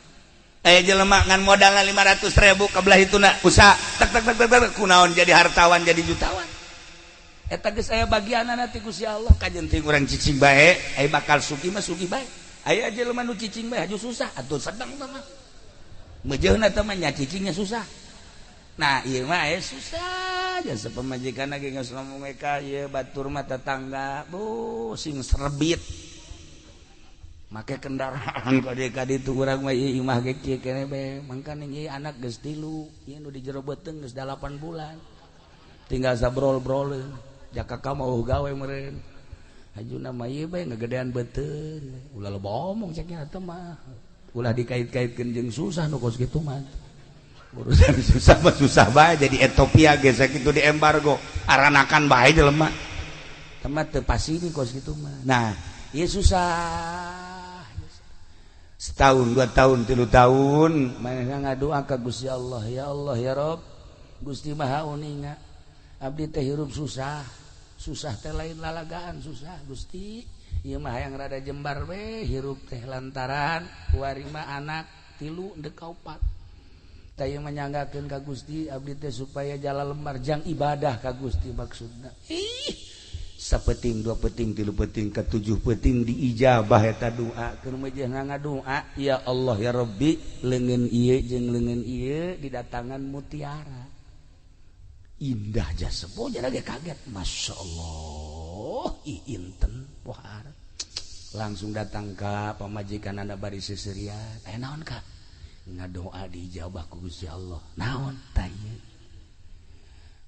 Aya jelema ngan modalna 500.000 kabelah hituna usaha tek tek tek tek tek kunaon jadi hartawan jadi jutawan. Eta geus aya bagianana ti Gusti Allah. Kajen teh urang cicing bae, aya bakal sugih mah sugih bae. Aya jelema nu cicing bae haju susah atuh sedang teh mah. Meujeuna teh mah nya cicingnya susah. Nah, ieu mah aya susah jasa pamajikan ge geus ngomong ka ieu batur mah tetangga, bu sing serebit. Make kendaraan kade-kade itu urang mah ieu imah ge kieu keneh bae. Mangkaning ieu anak geus 3, ieu nu di jero beuteung geus 8 bulan. Tinggal sabrol-broleun. Jaka ka mau gawe meureun. Hajuna mah ieu bae ngagedean beuteung. Ulah loba omong cek nya teh mah. Ulah dikait-kaitkeun jeung susah nu kos kitu mah. Urusan susah mah susah bae, jadi Ethiopia ge sakitu di embargo, aranakan bae jelema. Temat teu pasti kos kitu mah. Nah, ieu susah. Setahun, 2 tahun, 3 tahun. Manehna ngadoa ka Gusti Allah, ya Allah ya Rob, Gusti Maha Uninga, abdi teh hirup susah. Susah teh lain lalagaan susah, Gusti. Ieu mah hayang rada jembar we hirup teh lantaran kuari mah anak tilu deuk opat. Tah ieu manyanggakeun ka Gusti abdi teh supaya jala lembar jang ibadah ka Gusti maksudna. Ih, sapeting, 2 peting, 3 peting, ketujuh peting diijabah eta doa. Keur mejehna ngadoa, ya Allah ya Rabbi, leungeun ieu jeung leungeun ieu didatangan mutiara indah jasa. Boja lagi kaget, masya Allah, ih inten pohar. Langsung datang ka pamajikan anda bari seserian. Eh, naon ka? Ngadoa diijabah ku Gusti Allah. Naon tah ieu?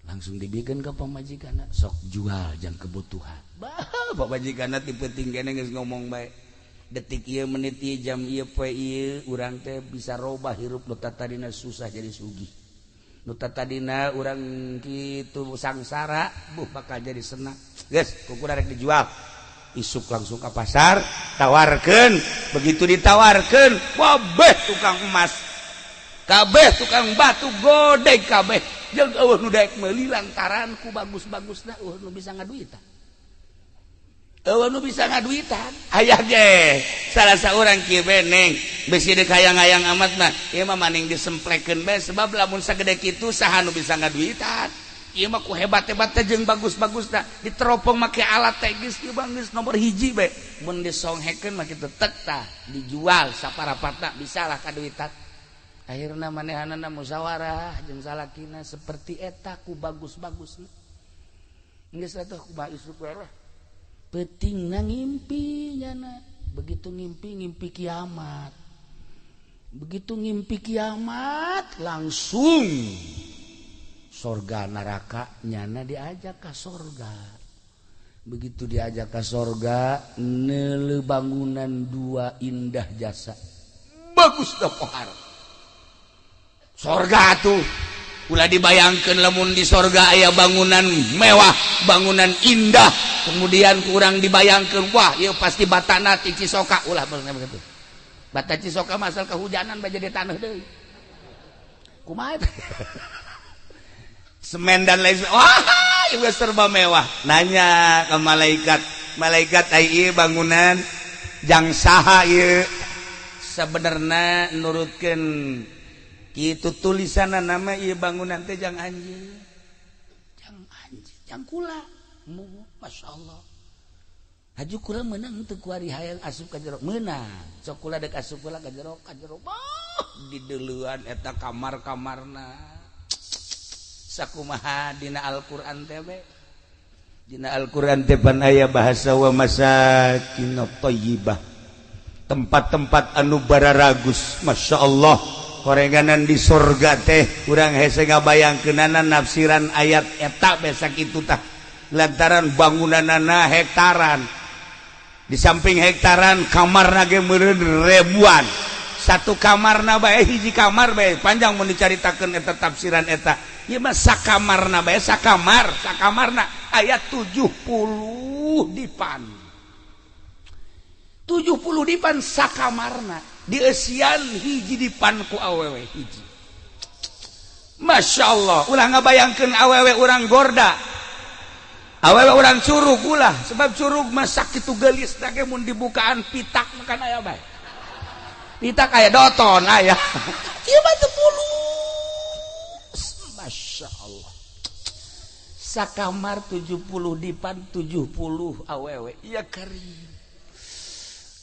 Langsung dibikin ke pamajikan, sok jual jang kebutuhan. Bah, pamajikan ti peuting kene geus ngomong bae, detik ieu, menit ieu, jam ieu, poe ieu, urang teh bisa robah hirup. Nu tadina susah jadi sugih, nu tadina urang kitu sangsara, buh, bakal jadi senang. Geus ku rek dijual. Isuk langsung ke pasar, tawarkan. Begitu ditawarkan, wabeh tukang emas kabeh, tukang batu godek kabeh, jeung eueuh nu daek meuli lantaran ku bagus-bagusna eueuh nu bisa ngaduitan, eueuh nu bisa ngaduitan. Aya ge salah seorang kieu beneng besi deuk hayang-hayang amat mah ieu mah maning disemplekeun bae, sebab lamun sagede kitu saha nu bisa ngaduitan? Ieu mah ku hebat-hebat teh jeung bagus-bagusna diteropong make alat teh geus ieu mah geus nomor hiji bae. Mun disonghekeun mah kitu tek tah dijual saparapatna bisalah kaduitan. Akhirna manehanana musyawarah jeung salakina seperti eta ku bagus-bagusna geus atuh kumaha isuk we lah. Peutingna ngimpi nyana. Begitu ngimpi, ngimpi kiamat. Begitu ngimpi kiamat langsung sorga neraka, nyana diajak ke sorga. Begitu diajak ke sorga, nele bangunan dua indah jasa. Bagus dah pohar sorga tuh. Ulah dibayangkan lamun di sorga aya bangunan mewah, bangunan indah, kemudian kurang dibayangkan, wah ya pasti batana ti Cisoka. Ulah begitu. Bata Cisoka masal kehujanan bae jadi tanah deui. Kumaha semen dan lain, wah juga serba mewah. Nanya ke malaikat, malaikat, ai bangunan jang saha ieu? Sebenarnya nurutkeun itu tulisan nama ieu bangunan teh jang anjeun, jang anjeun, jang kula. Masya Allah, haju kula menang teu kuari hayang asup ka jero? Meunang. Sok kula dek asup kula ka jero, ka jero. Bah, di deuleuan eta kamar-kamarna sakumaha dina Al-Qur'an teh be. Dina Al-Qur'an teh pan aya bahasa wa masakin thayyibah, tempat-tempat anu bararagus. Masya Allah, korenganan di sorga teh kurang hese ngabayangkeunana nafsiran ayat eta besak itu tah, lantaran bangunanana hektaran, di samping hektaran kamar ge meureun ribuan satu kamarna bae. Hiji kamar bae panjang mun dicaritakeun eta tafsiran eta. Ieu mah sakamarna bae, sakamar sakamarna aya 70 dipan, 70 dipan sakamarna, dieusian hiji dipan ku awewe hiji. Masya Allah, ulah ngabayangkeun awewe urang gorda, awewe urang curug, ulah, sebab curug mah sakitu geulis ge mun dibukaan pitak makan aya bae, pitak aya, doton aya. Ieu mah 10. Masya Allah, sakamar 70 dipan, 70 awewe. Iya karim,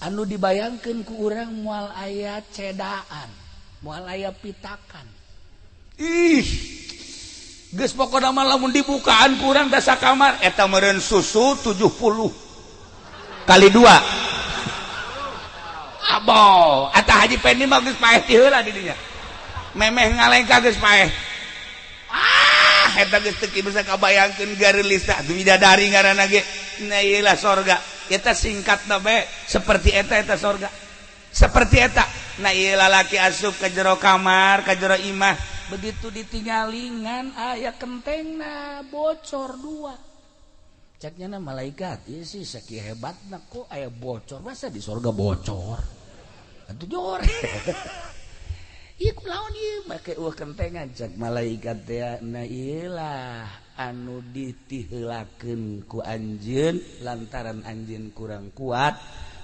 anu dibayangkan ku urang moal aya cedaan, moal aya pitakan. Ih, geus pokona mah lamun dibukaan ku urang da sakamar eta meureun susu 70 kali dua. Abo atah Haji Pendi mah geus paeh ti heula di dinya, memeh ngalengka geus paeh. Ah, eta geus teu bisa kabayangkeun gareulis tah bidadari ngaranna ge. Nah, ieu lah sorga eta, singkat bae seperti eta. Eta sorga seperti eta. Nah, ieu lalaki asup ke jero kamar, ke jero imah. Begitu ditinggalingan aya kentengna bocor dua. Caknya na malaikat, ieu sih sakieu hebatna kok aya bocor, masa di sorga bocor? Atuh jore. Ieu kulaon ieu make eueuh kentengan cak malaikat teh na ieu lah anu ditiheulakeun ku anjeun lantaran anjeun kurang kuat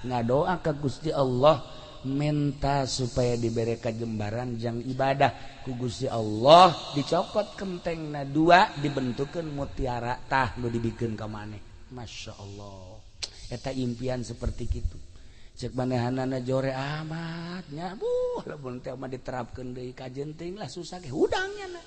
ngadoa ka Gusti Allah minta supaya diberi kajembaran jang ibadah ku Gusti Allah dicopot kentengna dua dibentukeun mutiara tah nu dibikeun ka maneh. Masya Allah eta impian seperti kitu cek manehanana jore amat nya buh lamun teh mah diterapkeun deui ka jenting lah susah ge hudangnya na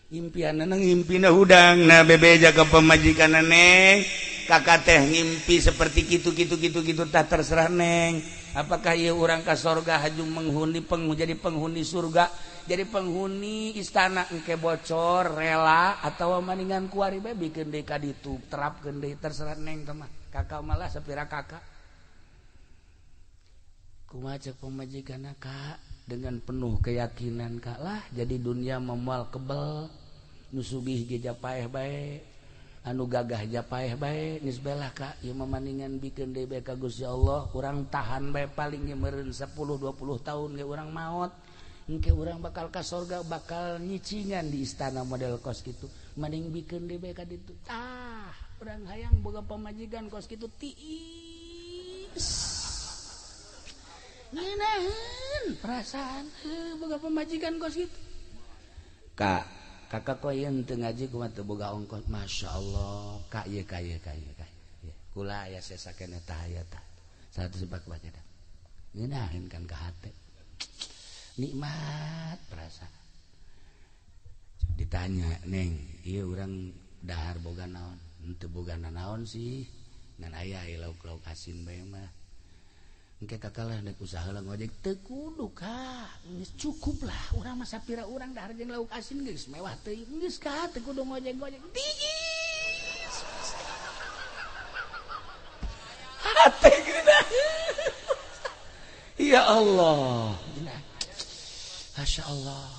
impianna ngimpina hudang na bebeja ka pamajikanna neng kakak teh ngimpi seperti kitu kitu kitu kitu tah terserah neng. Apakah ieu urang ka sorga haju menghuni jadi penghuni surga, jadi penghuni istana engke bocor rela atau maningan kuari bae bikeun deui ka ditu terapkeun deui terserah neng teh mah. Kakak malah sapira kakak. Kumaha cek pamajikanna kak dengan penuh keyakinan kak lah jadi dunia memual kebel nu sugih ge japaeh bae anu gagah japaeh bae geus belah kak ieu mah maningan bikeun deui bae ka Gusti Allah urang tahan bae paling ge meureun 10 20 tahun ge urang maot engke urang bakal ka sorga bakal nyicingan di istana model kos kitu mending bikeun deui bae ka ditu tah urang hayang boga pamajikan kos kitu tiis ngeunaheun perasaan boga pamajikan kos kitu kak kakak kok ieu teu ngaji kumaha teu boga ongkos. Masya Allah kak ieu ka ieu ka ieu ka ieu kula aya sesa keneh tah aya tah 104 baca dah ngeunaheun kan ka hate nikmat perasaan. Ditanya neng ieu urang dahar boga naon henteu boga naon sih ngan aya lauk-lauk asin bae mah engke kakak lah nek usaha lah ngojek teu kudu kak geus cukup lah urang mah sapira urang dahar jeung lauk asin geus mewah teuing geus kak teu kudu ngojek-ngojek tiis hate geunah. Ya Allah Masya Allah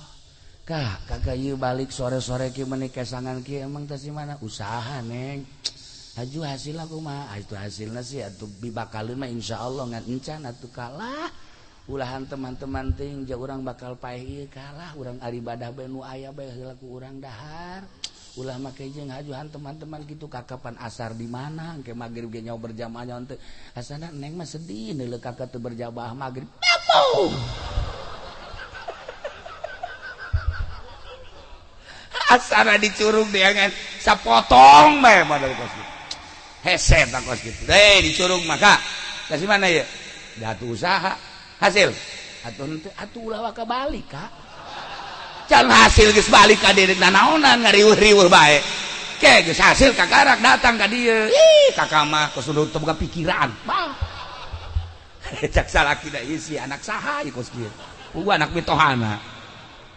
kak kakak ieu balik sore-sore kieu meuni kesangan kieu emang teh si mana usaha neng haju hasil aku mah itu hasilnya sih atuh dibakalin mah insyaallah ngan encan atuh kalah ulahan teman-teman ting ja urang bakal paeh ieu kalah urang ari ibadah bae nu aya bae heula ku urang dahar ulah make jeung hajuhan teman-teman kitu kakapan asar di mana engke magrib ge nyawa berjamaah nyawa teu asana neng mah sedih neuleuh kakak teu berjamaah magrib apuh asana dicurug deangan sapotong bae model kos kitu hese tak kos gitu. Hei dicurug maka kasih mana ya? Datu usaha hasil. Atuh henteu atuh ulah waka balik kak. Can hasil geus balik ka dieu nanaonan ngariweuh-riweuh bae. Ke geus hasil kakarak datang ka dieu. Ih kakak mah kos teu boga pikiran. Bah. Cak salaki da ieu si anak saha ieu kos kieu. Eueuh anak mitohana.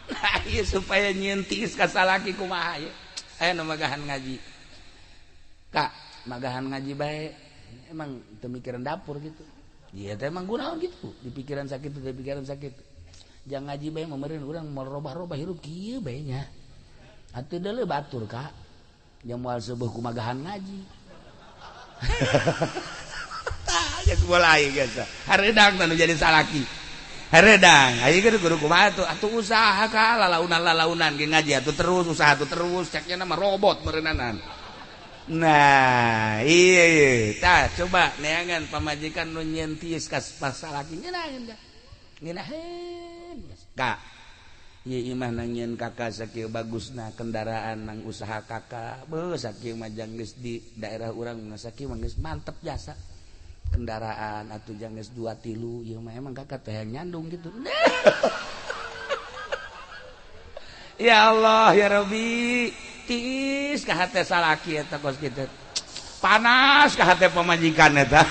Nah ieu supaya nyieun tiis ka salaki kumaha ieu. Aya nu magahan ngaji. Kak magahan ngaji bae emang teu mikiran dapur gitu. Iya teh emang gunaon gitu. Di pikiran sakit di pikiran sakit. Jangan ngaji bae meureun urang moal robah-robah hirup kieu bae nya. Atuh deuleu batur kak. Jeung moal seubeah kumagahan ngaji. Tah geus mulai geus. Hareudang tah nu jadi salaki. Hareudang ayeuna ge kudu kumaha atuh atuh usaha ka lalaunan-lalaunan ge ngaji atuh terus usaha atuh terus ceknya mah robot meureunnanan. Nah, iya iya. Tah coba neangan pamajikan nu nyieun tiis ka salaki ngeunaheun da. Ngeunaheun. Kak. Ieu imah nang nyieun kakak sakieu bagusna kendaraan nang usaha kakak. Beuh sakieu mah jang geus di daerah urang mah sakieu mah geus mantep jasa. Kendaraan atuh jang geus 2 3 ieu mah emang kakak teh nyandung gitu. Ya Allah ya Rabbi. Tiis ka hate salaki eta kos kitu. Panas ka hate pamajikan eta.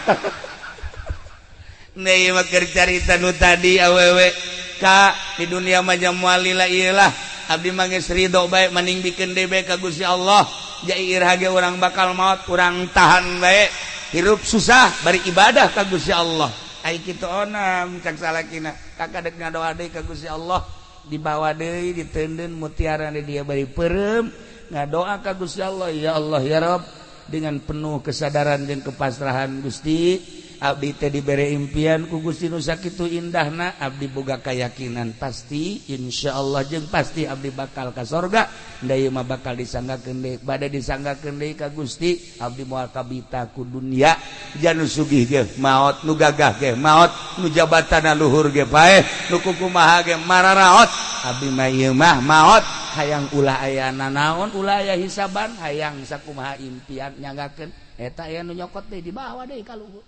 Ieu mah keur carita nu tadi awewe ka di dunia mah moal lila ieu lah. Abdi mah geus ridho bae mending bikeun deui bae ka Gusti Allah. Jair hage urang bakal maot urang tahan bae. Hirup susah bari ibadah ka Gusti Allah. Ai kitu onam cak salakina. Kakak dek ngadoa deui ka Gusti Allah. Dibawa deui, diteundeun mutiara di dia bari peureum ngadoa ka Gusti Allah, "Ya Allah, ya Rabb," dengan penuh kesadaran dan kepasrahan, "Gusti, abdi teh dibere impian ku Gusti nu sakitu indahna. Abdi boga keyakinan pasti insyaallah jeung pasti abdi bakal ka sorga. Da ieu mah bakal disanggakeun deui, bade disanggakeun deui ka Gusti. Abdi moal kabita ku dunia. Janu sugih ge maot, nu gagah ge maot, nu jabatana luhur ge paeh, nu kukumaha ge mararaot. Abdi mah ieu mah maot hayang ulah aya nanaon, ulah aya hisaban, hayang sakumaha impian nyanggakeun." Eta aya nu nyokot deui, dibawa deui ka luhur.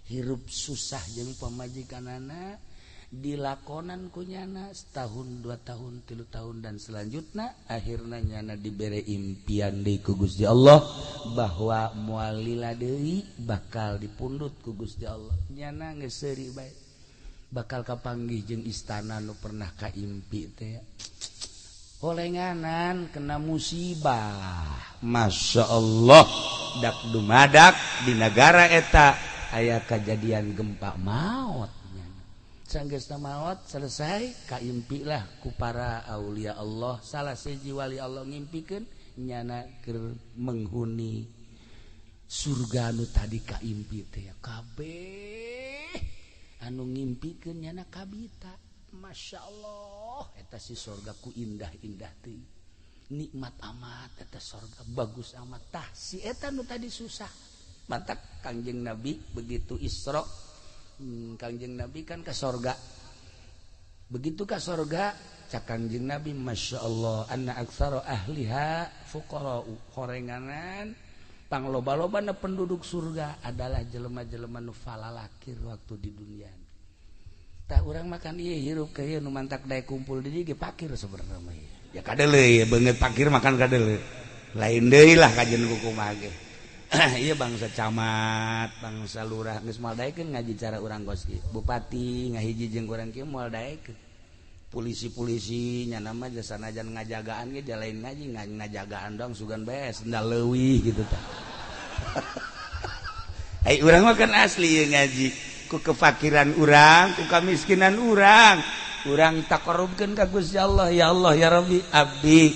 Hirup susah jeung pamajikanana, dilakonan kunyana setahun, 2 tahun, 3 tahun, dan selanjutnya. Akhirnya nyana dibere impian deui ku Gusti Allah bahwa moal lila deui bakal dipundut ku Gusti Allah. Nyana geus seuri bae, bakal kapanggih jeung istana nu pernah kaimpi teh. Holenganan kena musibah. Masya Allah, dak dumadak di negara eta aya kejadian gempa, maut. Sanggeusna maut selesai, kaimpi lah ku para aulia Allah. Salah siji wali Allah ngimpikeun nyana keur menghuni surga nu tadi kaimpi teh. Kabeh anu ngimpikeun nyana kabita. Masya Allah, eta si surga ku indah-indah teh, nikmat amat eta surga, bagus amat. Tah, si eta nu tadi susah. Matak Kangjeng Nabi begitu Isra, Kangjeng Nabi kan ke sorga. Begitu ke sorga, cak Kangjeng Nabi, "Masya Allah, anna aktsara ahliha fuqara'u." Horenganan pangloba-lobana penduduk surga adalah jelema-jelema nu falalakir waktu di dunia. Tah, urang makan ieu hirup ka ieu nu mantak daek kumpul di dieu ge pakir sebenarnya mah ya. Kadele beungeut pakir makan kadele lain deui lah kajian kumaha ge. Iya, bangsa camat, bangsa lurah geus moal daekeun ngaji cara urang kos kieu. Bupati ngahiji jeung urang kieu moal daekeun. Polisi-polisi nya nama jasa sanajan ngajagaan ge lain ngaji, ngajagaan dong, sugan bae sendal leuwih gitu tah. Ai urang mah kan asli ieu ngaji ku kefakiran urang, ku kamiskinan urang. Urang taqarrubkeun ka Gusti Allah, "Ya Allah, ya Rabbi, abdi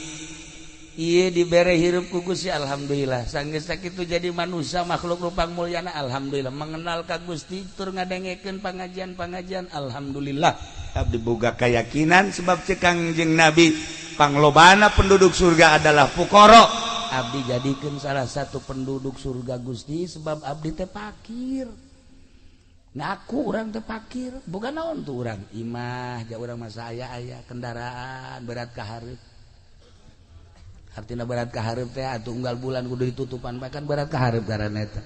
ieu dibere hirup ku Gusti, alhamdulillah. Sanggeus sakitu jadi manusia makhluk rupang mulyana, alhamdulillah. Mengenal ka Gusti tur ngadengekeun pangajian-pangajian, alhamdulillah. Abdi boga keyakinan sebab cek Kangjeng Nabi panglobana penduduk surga adalah fuqara. Abdi jadikeun salah satu penduduk surga, Gusti, sebab abdi teh fakir." Ngaku urang teh fakir, bukan naon tuh urang imah ja urang masa aya aya kendaraan berat ka hareup. Artinya berat ka hareup teh atuh unggal bulan kudu ditutupan, bahkan berat ka hareup karena eta.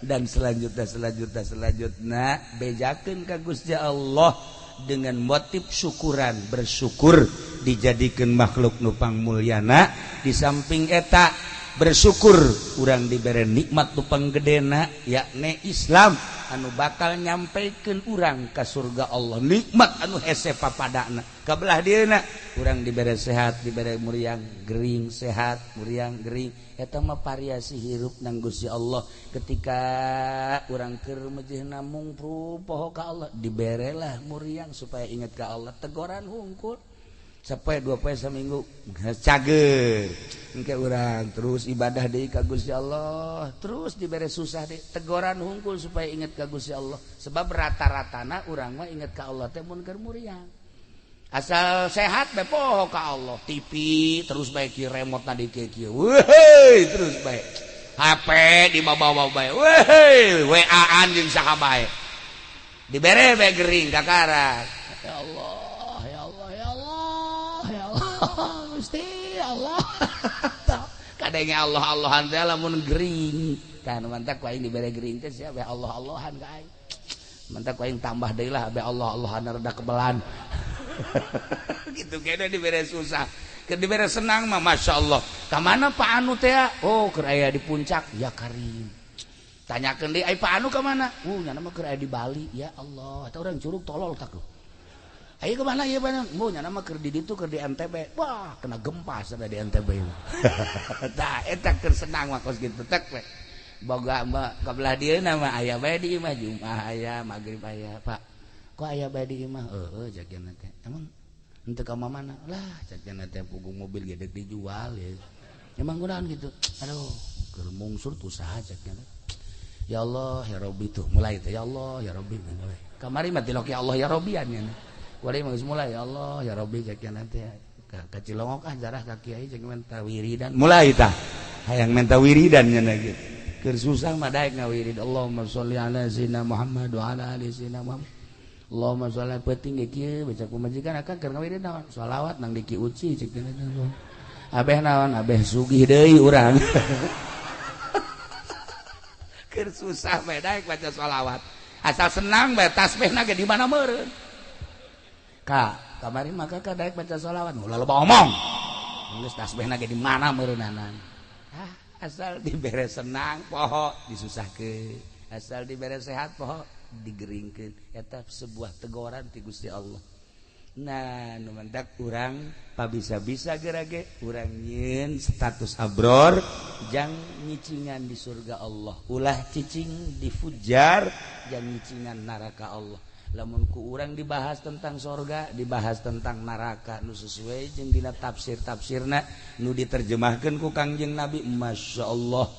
Dan selanjutnya, selanjutnya, selanjutnya, bejakeun ka Gusti Allah dengan motif syukuran, bersyukur dijadikan makhluk nupang mulyana. Di samping eta bersyukur urang diberi nikmat nupang gedena, yakni Islam anu bakal nyampaikan urang ke surga Allah, nikmat anu hese papadana. Kabelah dieuna urang diberi sehat, diberi muriang gering sehat, muriang gering, eta mah variasi hirup nang Gusti Allah. Ketika urang keur mejehna mungpru poho ka Allah, diberelah muriang supaya ingat ka Allah. Tegoran hungkul sampai 2 poe seminggu cager, engke urang terus ibadah deui ka Gusti Allah. Terus dibere susah deui, tegoran hungkul supaya ingat ka Gusti Allah, sebab rata-ratana urang mah ingat ka Allah teh mun keur muriang. Asal sehat bae poho ka Allah. TV terus bae kieu, remote na di kieu kieu, terus bae HP dibawa-bawa bae, weh, WA-an jeung saha bae. Dibere bae gering kakara, "Ya Allah, ya Allah, ya Allah, ya Allah, Gusti Allah." Kadenge Allah Allahan teh lamun gering kan. Mantak ku aing dibere gering teh siapa Allah Allahan ka aing. Mantak ku aing tambah deui lah be Allah Allahan, rada kebelan gitu. Kayaknya dibere susah ke dibere senang mah Masya Allah. Ka mana Pak Anu teh? Oh, keur aya di puncak. Ya Karim, tanyakeun deui, "Ai Pak Anu ka mana?" "Nyana mah keur aya di Bali." Ya Allah, eta urang curug tolol tak. Ayo kemana ya banyak? Mau nyana mah keur di ditu, keur di NTB. Wah, kena gempa sada di NTB. Tah, eta keur senang mah kos kitu tek we. Boga mah kabelah dieu mah aya bae di imah, Jumat aya, magrib aya, Pak. Kok aya bae di imah? Heueuh, cek teh. Emang henteu ka mana lah, cek teh, puguh mobil ge dijual ya. Emang kunaon gitu? Aduh, keur mungsur tuh usaha, cek. Ya Allah ya Rabbi, tuh mulai teh, ya Allah ya Rabbi. Mulai kamari mah tilok ya Allah ya Rabbi nya. Kuari mah geus mulai ya Allah ya Rabbi, cek nanti ka Cilongok, ah, jarah ka kiai, cek, minta wiridan. Mulai tah hayang minta wiridan nya gitu. Keur susah mah daek ngawirid, Allahumma sholli ala sayyidina Muhammad wa ala ali sayyidina Muhammad. Allahumma sholli. Penting ge kieu baca pamajikan akan keur ngawirid naon? Sholawat nang diki uci, cek. Abeh naon? Abeh sugih deui urang. Keur susah bae daek baca sholawat, asal senang bae tasbihna ge di mana meureun. Ka kamari maka ka daek baca sholawat, ulah loba omong, geus tasbihna ge di mana meureunana. Ah, asal dibere senang poho disusahkeun, asal dibere sehat poho digeringkeun. Eta sebuah teguran ti Gusti Allah. Nah, nu mendak urang pabisa-bisa gerage urang nyieun status abror jang nyicingan di surga Allah, ulah cicing di fujar jang nyicingan neraka Allah. Lamun ku urang dibahas tentang sorga, dibahas tentang neraka nu sesuai jeung dina tafsir-tafsirna nu diterjemahkeun ku Kangjeng Nabi, Masya Allah,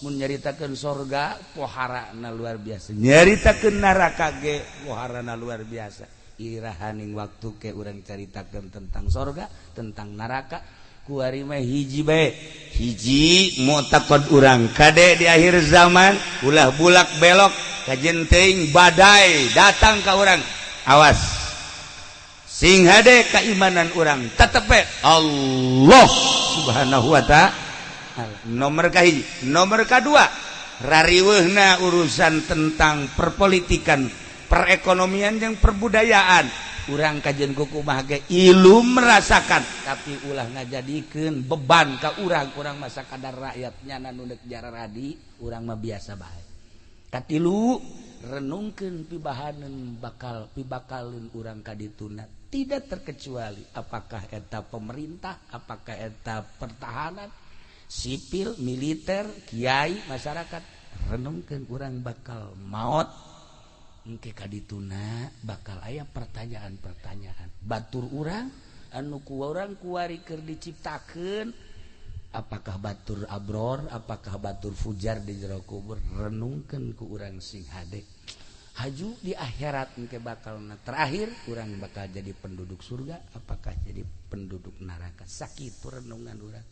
mun nyaritakeun sorga poharana luar biasa, nyaritakeun neraka ge poharana luar biasa. Irahaning waktu ke urang caritakeun tentang sorga, tentang neraka? Kuari mah hiji bae, hiji mu'taqad urang kade di akhir zaman ulah bulak belok. Kajen teuing badai datang ka urang, awas, sing hade keimanan urang tetep Allah Subhanahu wa Ta'ala nomor kahiji. Nomor kedua, rariweuhna urusan tentang perpolitikan, perekonomian yang perbudayaan, urang kajen kumaha ge ilu merasakan, tapi ulah ngajadikeun beban ka urang. Urang masa kadar rakyatnya nu deuk jararadi, urang mah biasa bae. Katilu, renungkeun pibahaneun bakal pibakalun urang kadituna, tidak terkecuali apakah eta pemerintah, apakah eta pertahanan sipil, militer, kiai, masyarakat. Renungkeun urang bakal maut engke kadituna, bakal aya pertanyaan-pertanyaan. Batur urang anu ku urang kuari keur diciptakeun, apakah batur abror, apakah batur fujar di jero kubur? Renungkeun ku urang sing hade. Haju di akhirat engke bakal terakhir urang bakal jadi penduduk surga apakah jadi penduduk neraka. Sakitu renungan urang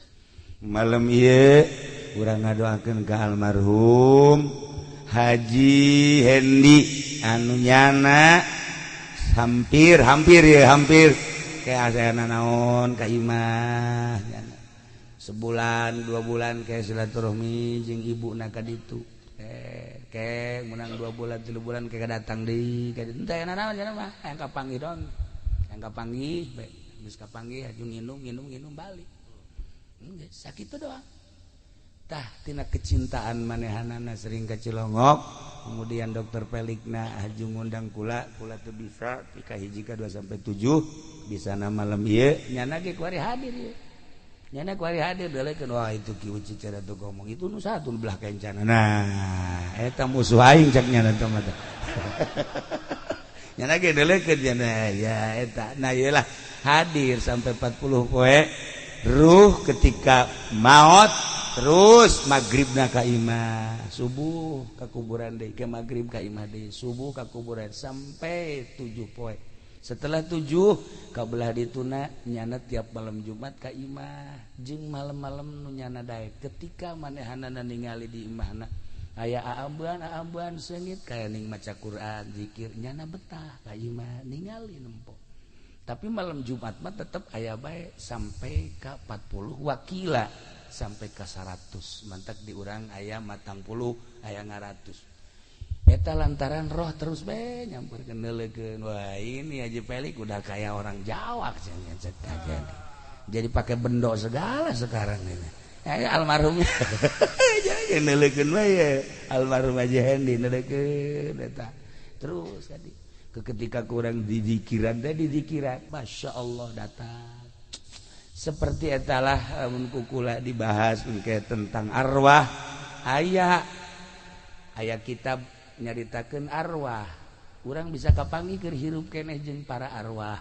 malam ieu. Urang ngadoakeun ka almarhum Haji Hendi anu nyana hampir hampir ya, hampir kayak saya naon ka imah nyana sebulan 2 bulan kayak silaturahmi jeung ibu na ka ditu, eh ke menang 2 bulan 3 bulan kayak datang di ka ditu. Teh naon nyana mah yang kapanggih dong, yang kapanggih bae, geus kapanggih aju nginum nginum nginum balik. Geus sakitu doang. Tah, tina kecintaan manehanana sering ka Cilongok, kemudian dokter Pelikna haju ngundang kula, kula tuh bisa tika hiji ka 2 sampai 7 bisa na malam ieu nyana ge kuari hadir ieu. Nyana kuari hadir delekeun, wah, itu Ki Uci cara tuh ngomong itu nu satu belah kencana. Nah, eta musuh aing, cak nyana teh mah. Nyana ge delekeun nyana ya eta. Nah, ieu lah hadir sampai 40 poe ruh ketika maut, terus maghribna ka imah, subuh ka kuburan deui, ke maghrib ka imah deui, subuh ka kuburan sampai 7 poe. Setelah 7 kabelah dituna nyana tiap malam Jumat ka imah jeung malam-malam nu nyana daek. Ketika manehanana ningali di imahna aya aambean aambean seungit kaya ning maca Quran, zikir, nyana betah ka imah ningali nempo. Tapi malam Jumat mah tetep aya bae sampai ka 40 wakila sampai ke 100. Mantak di urang aya 40, aya ngaratus. Eta lantaran roh terus be nyamperkeun, neuleukeun, wah, ini Haji Pelik udah kayak orang Jawa, jadi pakai bendo segala sekarang ini. Eh, almarhum jadi neuleukeun we, almarhum Haji Hendi neuleukeun eta terus tadi ketika kurang dizikiran tadi, dizikiran, Masya Allah, datang seperti etalah. Mun kukula dibahas engke tentang arwah, aya aya kitab nyaritakeun arwah. Urang bisa kapanggih keur hirup keneh jeung para arwah.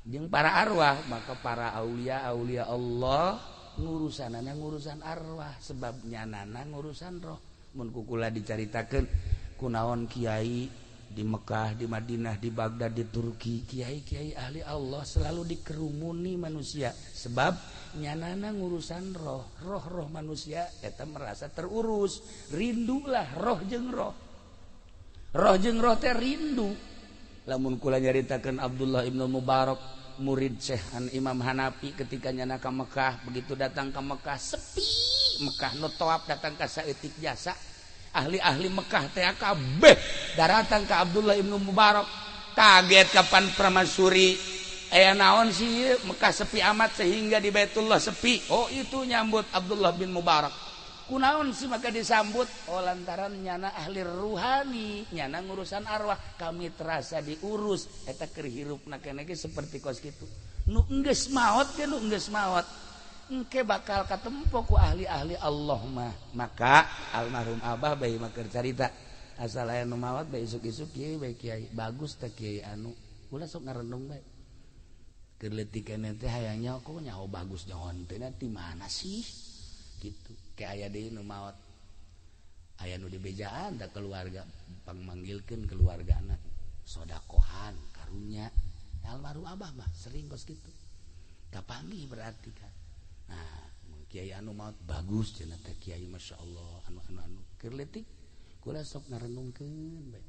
Jeung para arwah, maka para aulia aulia Allah ngurusanana ngurusan arwah, sebab nyanana ngurusan roh. Mun ku kula dicaritakeun kunaon kiai di Mekah, di Madinah, di Baghdad, di Turki, kiai-kiai ahli Allah selalu dikerumuni manusia, sebab nyanana ngurusan roh, roh-roh manusia eta merasa terurus, rindulah roh jeung roh. Roh jeung roh teh rindu. Lamun kula nyaritakeun Abdullah ibnu Mubarak, murid Syekh Imam Hanafi, ketika nyana ka Mekah, begitu datang ke Mekah sepi, Mekah nu toap datang ka saeutik jasa. Ahli-ahli Mekah teh kabeh daratang ka Abdullah ibnu Mubarak, kaget kapan permaisuri, aya naon sih Mekah sepi amat sehingga di Baitullah sepi. Oh, itu nyambut Abdullah bin Mubarak. Kunaon sih maka disambut? Oh, lantaran nyana ahli ruhani, nyana ngurusan arwah, kami terasa diurus. Eta keur hirupna keneh ge seperti kos kitu. Nu enggeus maot ge, nu enggeus maot engke bakal katempo ku ahli-ahli Allah mah. Maka almarhum Abah bae mah keur carita, asal aya nu maot bae isuk-isuk kieu bae, kiai bagus teh, kiai anu. Kula sok ngarenung bae keur leutik keneh teh, hayang nyaho kok nyaho bagus nyaho teh di mana sih gitu. Kayak aya deui nu maot, aya nu dibejaan da keluarga, pangmanggilkeun keluargana, sodakohan karunya. Almarhum Abah mah sering kos kitu, kapanggih berarti kan. Nah, kiai anu maot bagus cenah teh, kiai masyaallah anu anu anu. Keur leutik kula sok ngarenungkeun bae.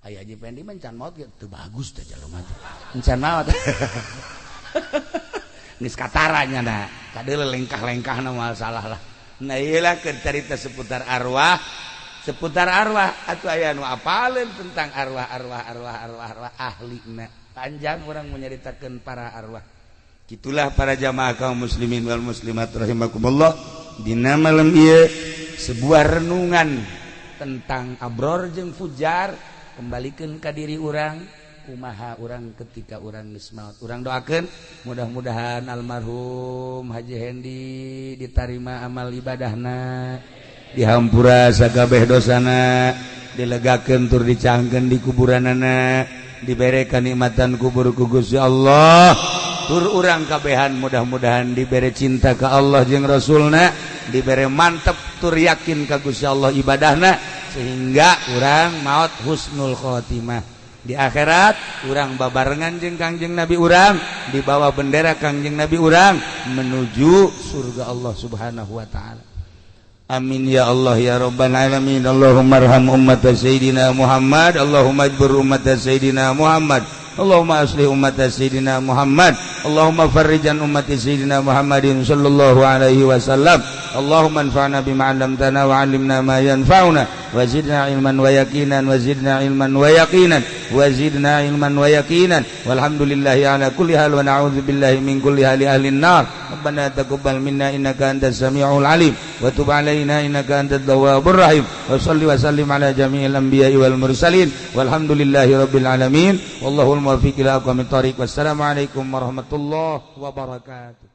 Aya Haji Pendi mah can maot ge teu bagus teh jalma teh, encan maot geus katara nya kadeuleu lengkah-lengkahna, moal salah lah. Nah, iyalah keur carita seputar arwah, seputar arwah atau aya nu apaleun tentang arwah, arwah, arwah, arwah, arwah ahlina. Panjang orang menyeritakan para arwah. Itulah para jamaah kaum muslimin wal muslimat rahimakumullah, dina malam ieu sebuah renungan tentang abror jeung fujar. Kembalikan ke diri urang, kumaha urang ketika urang geus maot. Urang doakeun mudah-mudahan almarhum Haji Hendi ditarima amal ibadahna, dihampura sakabeh dosana, dilegakeun tur dicangkeun di kuburanana, dibere kanikmatan kubur ku Gusti Allah. Tur urang kabehan mudah-mudahan dibere cinta ke Allah jeung Rasulna, dibere mantep tur yakin ka Gusti Allah ibadahna, sehingga urang maut husnul khotimah di akhirat. Urang babarengan jeung Kangjeng Nabi urang, di bawah bendera Kangjeng Nabi urang, menuju surga Allah Subhanahu wa taala. Amin ya Allah ya Rabbal alamin. Allahumma arham ummat Sayyidina Muhammad. Allahumma ajbur ummat Sayyidina Muhammad. Allahumma aslih ummat Sayyidina Muhammad. Allahumma farrijan ummat Sayyidina Muhammadin sallallahu alaihi wasallam. Allahumma anfa'na bima 'allamtana wa 'allimna ma yanfa'una wa zidna ilman wa yaqinan wa zidna ilman wa yaqinan wa zidna ilman wa yaqinan. Walhamdulillahi ala kulli hal wa na'udzu billahi min kulli hali ahli an-nar. Rabbana taqabbal minna innaka antas samiul alim wa tub alaina innaka antat tawwabur rahim. Wa salli wa sallim ala jami'il anbiya'i wal mursalin. Walhamdulillahi rabbil alamin. Wallahul muwaffiq ila aqwamit thariq. Wassalamu alaikum warahmatullahi wabarakatuh.